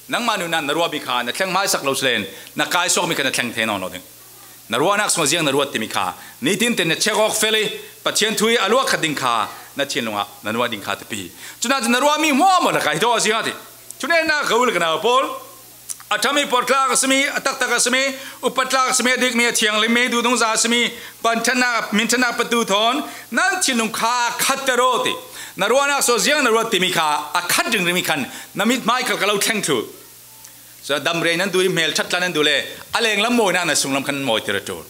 nangmah nunah na ruahmi kha na thleng hmaisak lo si len, na kai suakmi kha na thleng thei nawn lo ding. Na ruahnak sungah ziang na ruat timi kha nitin ten na check awk fel i Pathian thu i a luak khat ding kha na thinlung ah na ruah ding kha tipi. Cunah cun na ruahmi hmuahhmuah na kai tawh a ziang a ti. Thunennak ka ul ka nau pawl, a ṭhami porh tlak a simi, a taktak a simi, upat tlak a simi, a dikmi, a thianghlimmi, duhdungza a simi, panthannak, minthannak patu thawn nan thinlung kha khatter aw ti. Na ruahnak saw ziang na ruat timi kha a khat ringringmi khan na mithmai khal ka lo thleng thluh. Cun a damrei nan duh i hmel ṭhat tla nan duh le a lenglam mawinak na sunglam khan mawiter a ṭul.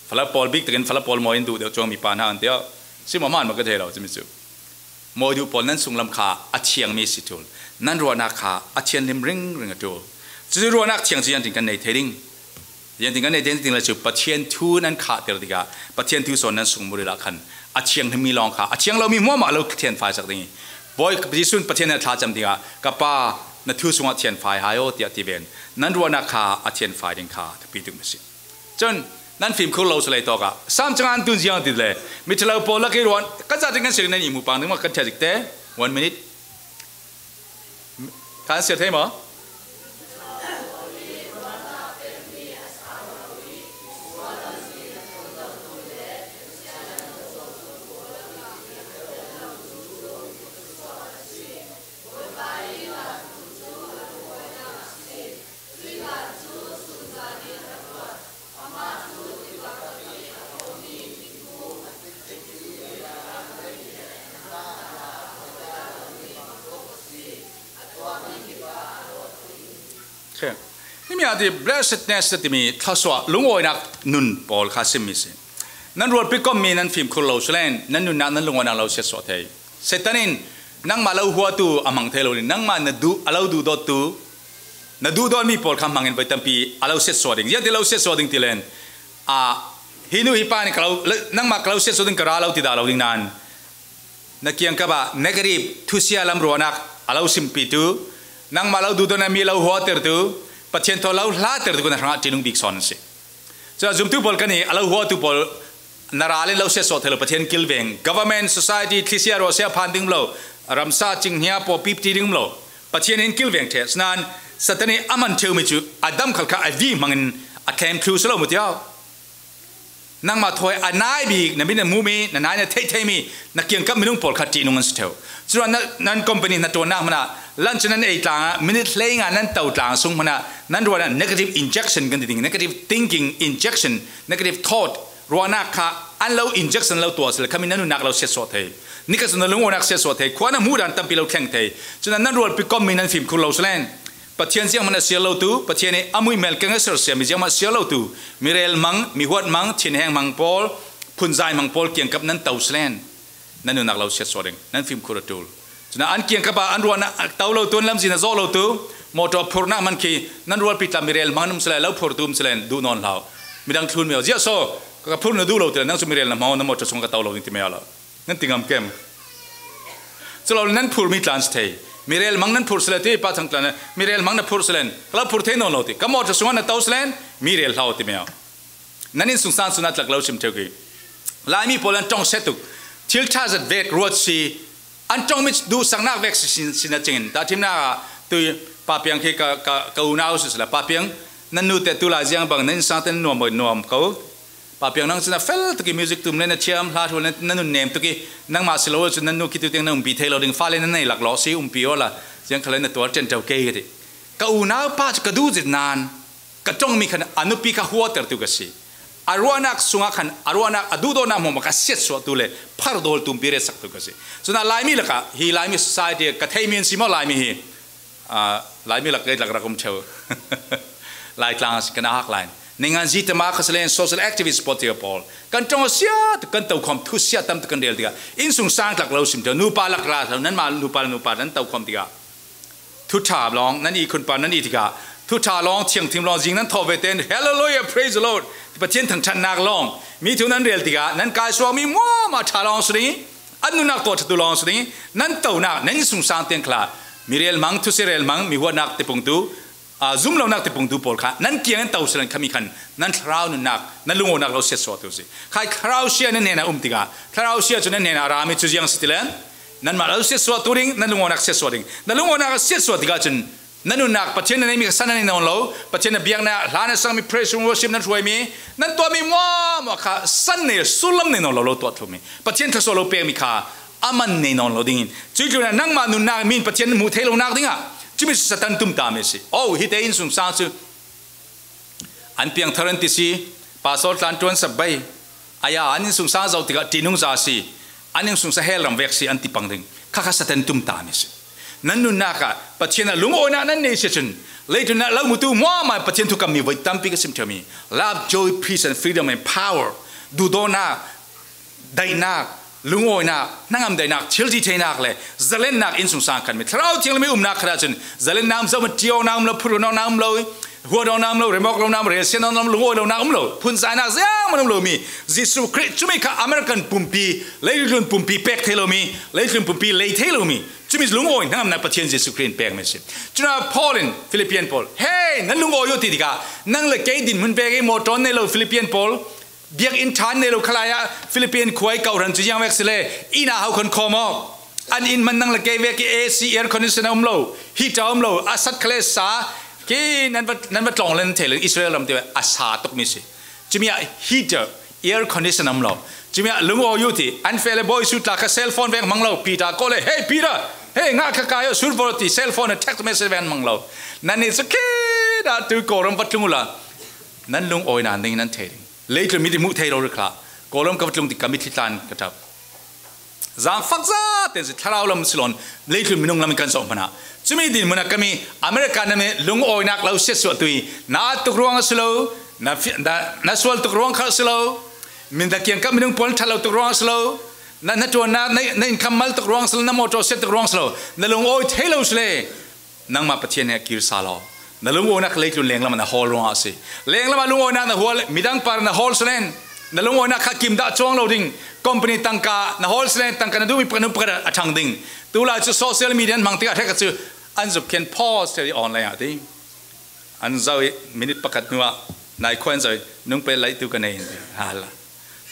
Fala pawl bik takin fala pawl mawi in duh deuh cuang mipa hna an tiah si maw hmaan maw ka thei lo cumi cu. Mawi duh pawl nan sunglam kha a thiangmi si ṭul, nan ruahnak kha a thianhlim ringring a ṭul. Cucu ruahnak thiang cu ziangtin kan nei thei ding? Ziangtin kan nei thei ding le cu Pathian thu nan khahter tikah Pathian thu sawn nan sungmuril ah khan a thianghlimmi lawng kha a thiang lomi hmuahmah a lo thianfai sak ding i Bawi Jesuh in Pathian in a thlacam tikah, "Ka Pa, na thu sungah thianfai hai aw," tiah ti ven. Nan ruahnak kha a thianfai ding kha thupi tuk na si. Cun nan fimkhur lo si lei tawk ah Sam cangah an tun ziang ti le, miṭhalo pawl lak i ruah kan zat in kan si nan i hmu pang ding maw? Kan ṭhiat zik te. One minute. Kan siar thei maw? Okay. Nimi ah ti blessedness timi thluasuah lungawinak nun pawl kha simmi si. Nan rualpi kommi nan fimkhur lo si len, nan nunnak nan lungawinak lo siatsuah thei. Satan in nangmah lo huatu a hmang thei lo, nangmah na duh, a lo duhdawttu, na duhdawtmi pawl kha hmangin voi tampi a lo siatsuah ding. Ziahti lo siatsuah ding ti len, a, hi nu hi pa nih ka lo, nangmah ka lo siatsuah ding ka ra lo ti dah lo ding nan, na kiangkap ah negative thusia lam ruahnak a lo simpitu, nangmah lo duhdawtnak mi lo huatertu, Pathian thaw lo hlatertu kha na hrangah ṭinung bik sawn an si. Cun a zumtu pawl kan i a lo huatu pawl na ral in lo siatsuah thei lo, Pathian kilveng, government, society, thlisia ruahsia phan ding lo, ramsa cinghnia pawpi ṭi ding lo, Pathian in kilveng ṭheh. Sinain Satan i a man ṭheumi cu a dam khal kha a vi hmangin a thlem thlu si lo mu tiau. Nangmah thawi a nai bik, na mit na hmuhmi, na nai na theih theimi, na kiangkap minung pawl kha ṭihnung an si ṭheu. Curuangah nan company hnaṭuannak hmanah, lunch nan ei tlangah, minute hleinga nan to tlang sung hmanah, nan ruahnak negative injection kan ti ding, negative thinking injection, negative thought, ruahnak kha an lo injection lo tuah si le, khami nan nunnak lo siatsuah thei. Nika cun na lungawinak siatsuah thei, khua na hmuh dan tampi lo thleng thei. Cun nan rualpi kommi nan fimkhur lo si len. Pathian zianghman a siar lotu, Pathian i a muihmel keng a sersiam mi zianghman a siar lotu, mi rel hmang, mi huat hmang, thinheng hmang pawl, phunzai hmang pawl kiangkap nan to si len, nan nunnak lo siatsuah ding, nan fimkhur a ṭul. Cun an kiangkap ah an ruahnak a to lotu, an lamzin a zawh lotu, mawṭaw phurnak hman khi nan rualpi tla mi rel hmang nan um si len, lo phurtu um si len, duh nawn hlah. Midang thlun mi aw, ziah so, ka phur na duh lo ti le, nang cu mi rel na hmang, na mawṭaw sung ka to lo ding ti mi aw lo. Nan ti ngam kem? Cu lo le nan phurmi tlan si thei. Mi rel hmang nan phur si le ti, Pa Thang tlan, mi rel hmang na phur si len, ka lo phur thei nawn lo ti. Ka mawṭaw sungah na to si len, mi rel hlah ti mi aw. Nan innsungsang cun a tlak lo chim ṭheu khi. Laimi pawl an ṭong set tuk. Thil ṭha zat vek ruat si, An ṭawng mi duhsaknak vek si, si, si na cingin, tahṭhimnak ah tui Pa Piang khi ka, ka, ka unau si sila, Pa Piang, nan nute tu lai ziang bang nan innsang te nuam, nuam ko. Pa Piang, nang cun a fel tuk i music tum le na thiam hla thu le na nun nem tuk i, nangmah si lo cun nan nu khi tu tiang na umpi thei lo ding, fale na nei lak lawh si, umpi awla, ziang khal le na tuar ṭen ṭo kei ka ti. Ka unau pa cu ka duh zet nain, ka ṭongmi khan a nupi kha huatertu ka si. A ruahnak sungah khan a ruahnak, a duhdawtnak hmuahhmuah kha siatsuahtu le phardawl tumpi retsaktu ka si. Cun a Laimi lakah hi Laimi society ka theimi an si maw, Laimi hi, aa, Laimi lak, lak rak um ṭheu. Laitlang a si, kan a hak lai. Naingan zi tama kha si len social activist pawl tia pawl kan ṭong a siat, kan tokhom thu siat tam tu kan rel tikah, innsungsang tlak lo sim ṭheu, nupa lak ra lo, nanmah nupa le nupa nan tokhom tikah, thuṭha lawng nan i, khunpa nan i tikah, thuṭha lawng, thianghlim lawng, zing nan thawh ve tein, "Hallelujah, praise the Lord," ti Pathian thangṭhatnak lawng, mi thu nan rel tikah, nan kaisuakmi hmuahhmuah ṭha lawng si ding i, an nunnak tuah ṭhatu lawng si ding i, nan tonak, nan innsungsang tiang khal ah, mi rel hmang, thusia rel hmang, mi huatnak tipungtu, aa, zum lonak tipungtu pawl kha nan kiang in to salen khami khan nan thlarau nunnak, nan lungawinak lo siatsuahtu si. Khai thlarau sia nan hnenah um tikah, thlarau sia cu nan hnenah a rami cu ziang si ti le, nanmah lo siatsuahtu ding, nan lungawinak siatsuah ding. Nan lungawinak a siatsuah tikah cun nan nunnak, Pathian na neimi kha san na nei nawn lo, Pathian na biaknak, hla na sangmi, praise and worship nan hruaimi, nan tuahmi hmuahhmuah kha san nei, sullam nei nawn lo, lo tuah thlumi, Pathian thluasuah lo pekmi kha a man nei nawn lo dingin, cuih tlunah nangmah nunnak min Pathian hmuh theih lonak dingah cumi cu Satan tumtami a si. Oh, hite innsungsang cu an piangthar an ti si, pastor tlan ṭuan sap bai, aya, an innsungsang zoh tikah ṭihnungza si, an innsungsang hell ram vek si, an ti pang ding. Kha kha Satan tumtami a si. Nan nunnak ah Pathian ah lungawinak nan nei si cun, leitlun ah lo mutu hmuahhmuah Pathian thukammi voi tampi ka sim ṭheumi, love, joy, peace and freedom and power, duhdawtnak, daihnak, lungawinak, hnangam daihnak, thil ti theinak le zalennak innsungsang khanmi, Thlarau Thianghlim i umnak khat ahcun zalennak um zoh, ṭiawknak um lo, phurhnawknak um lo, huatawknak um lo, remawk lonak um lo, relsiatnak um lo, lungawi lonak um lo, phunzainak zianghman um lomi, Jesuh Khrih, cumi kha American pumpi, leitlun pumpi pek thei lomi, leitlun pumpi lei thei lomi, cumi lungawi hnangamnak Pathian Jesuh Khrih in pekmi a si. Cun Paul in Philippian pawl, "Hey, nan lungawi uh," ti tikah, nang le kei dinhmun pek i mawṭaw nei lo Philippian pawl, biakinn ṭha nei lo khalai ah Philippine khua i kawhhran cu ziang vek si le, inn ah ho khon khawm aw. An inn man nang le kei vek i A C, air condition a um lo, heater a um lo, a sat khale sa, khi nan va, nan va tlawng le nan thei lo, Israel ram ti a sa tukmi si. Cumi ah heater, air condition a um lo. Cumi ah lungawi uh ti, an feh le bawi su tla kha cell phone vek hmang lo, Peter kawh le, "Hey Peter, hey, ngah kha kai aw, sur vaw," ti, cell phone a text message vek an hmang lo. Nannih cu khi dah tu Kawlram va tlung uhla, nan lungawi nan ding nan thei ding. Leitlun mi ti hmuh thei lo rih hlah. Kawlram ka va tlung ti ka mitthli tlan ka ṭap. Zaangfak zate si, thlarau lam si lo, leitlun minung lam in kan zoh hmanh ah. Cumi dinhmun ah kami America nam i lungawinak lo siatsuahtu i na at tuk ruang a si lo, na fi-, na, na sual tuk ruang khal a si lo, min da kiangkap minung pawl na ṭhat lo tuk ruang a si lo, na hnaṭuannak, na, na income mal tuk ruang a si lo, na mawṭaw siat tuk ruang a si lo, na lungawi thei lo si le, nangmah Pathian he kir sal aw. Na lungawinak leitlun lenglam ah na hawl ruangah a si. Lenglam ah lungawinak na hawl, midang par na hawl salen, na lungawinak kha kim dah cuang lo ding. Company tangka na hawl salen, tangka na duhmi pakhat, pakhat a ṭhang ding. Tulai cu social media an hmang tikah hrek a cu an zuk khen post online ah ti. An zoh i minute pakhat hnuah nai khua an zoh i, "Nung pe laitu ka nei," an ti. Hala.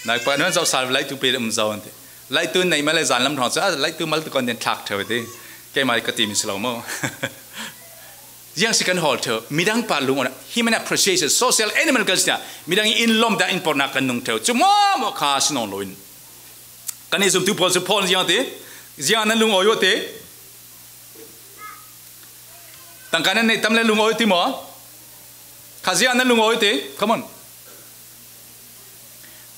Nai pakhat hnuah an zoh sal, "Laitu pe um zo," an ti. Laitu nei mal le zan lam hrawng cu, "Ah, laitu mal tuk an," tin thlak ṭheu ti. Keimah ka timi si lo maw? Ziang si kan hawl ṭheu. Midang par lungawinak, human appreciation, social animal kan si ah, midang in lawm dah in porhnak kan nung ṭheu. Cu hmuahhmuah kha si nawn lo in. Kan i zumtu pawl cu Paul ziang ti, "Ziang nan lungawi uh ti. Tangka nan neih tam le lungawi uh ti maw? Kha ziang nan lungawi uh ti. Come on."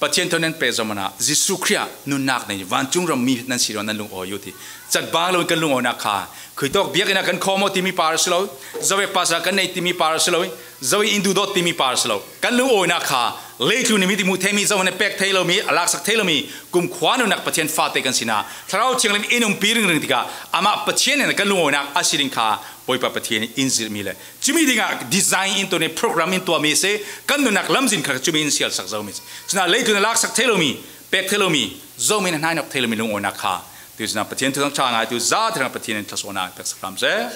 Pathian thawn nan pek zomhmanh ah Jesuh Khrih ah nunnak nei, vancung ram mi nan si ruang nan lungawi uh ti. Catbang loin kan lungawinak kha, khuitawk biakinn ah kan khawm aw timi par a si lo, zovek pasal kan nei timi par a si lo, zo in duhdawt timi par a si lo. Kan lungawinak kha leitlun i mi ti hmuh theimi, zohmanh pek thei lomi, a laksak thei lomi, kumkhua nunnak Pathian fate kan sinah, Thlarau Thianghlim in umpi ringring tikah, amah Pathian in kan lungawinak a si ding kha Bawipa Pathian in zirhmi le cumi dingah design in tuahmi, program in tuahmi a si, kan nunnak lamzin kha cumi in sialsak zomi a si. Cunah leitlun a laksak thei lomi, pek thei lomi, zomi in a hnaihnok thei lomi lungawinak kha, tu cunah Pathian thuthang ṭha ngaitu za thlarau Pathian in thluasuahnak peksak hram seh.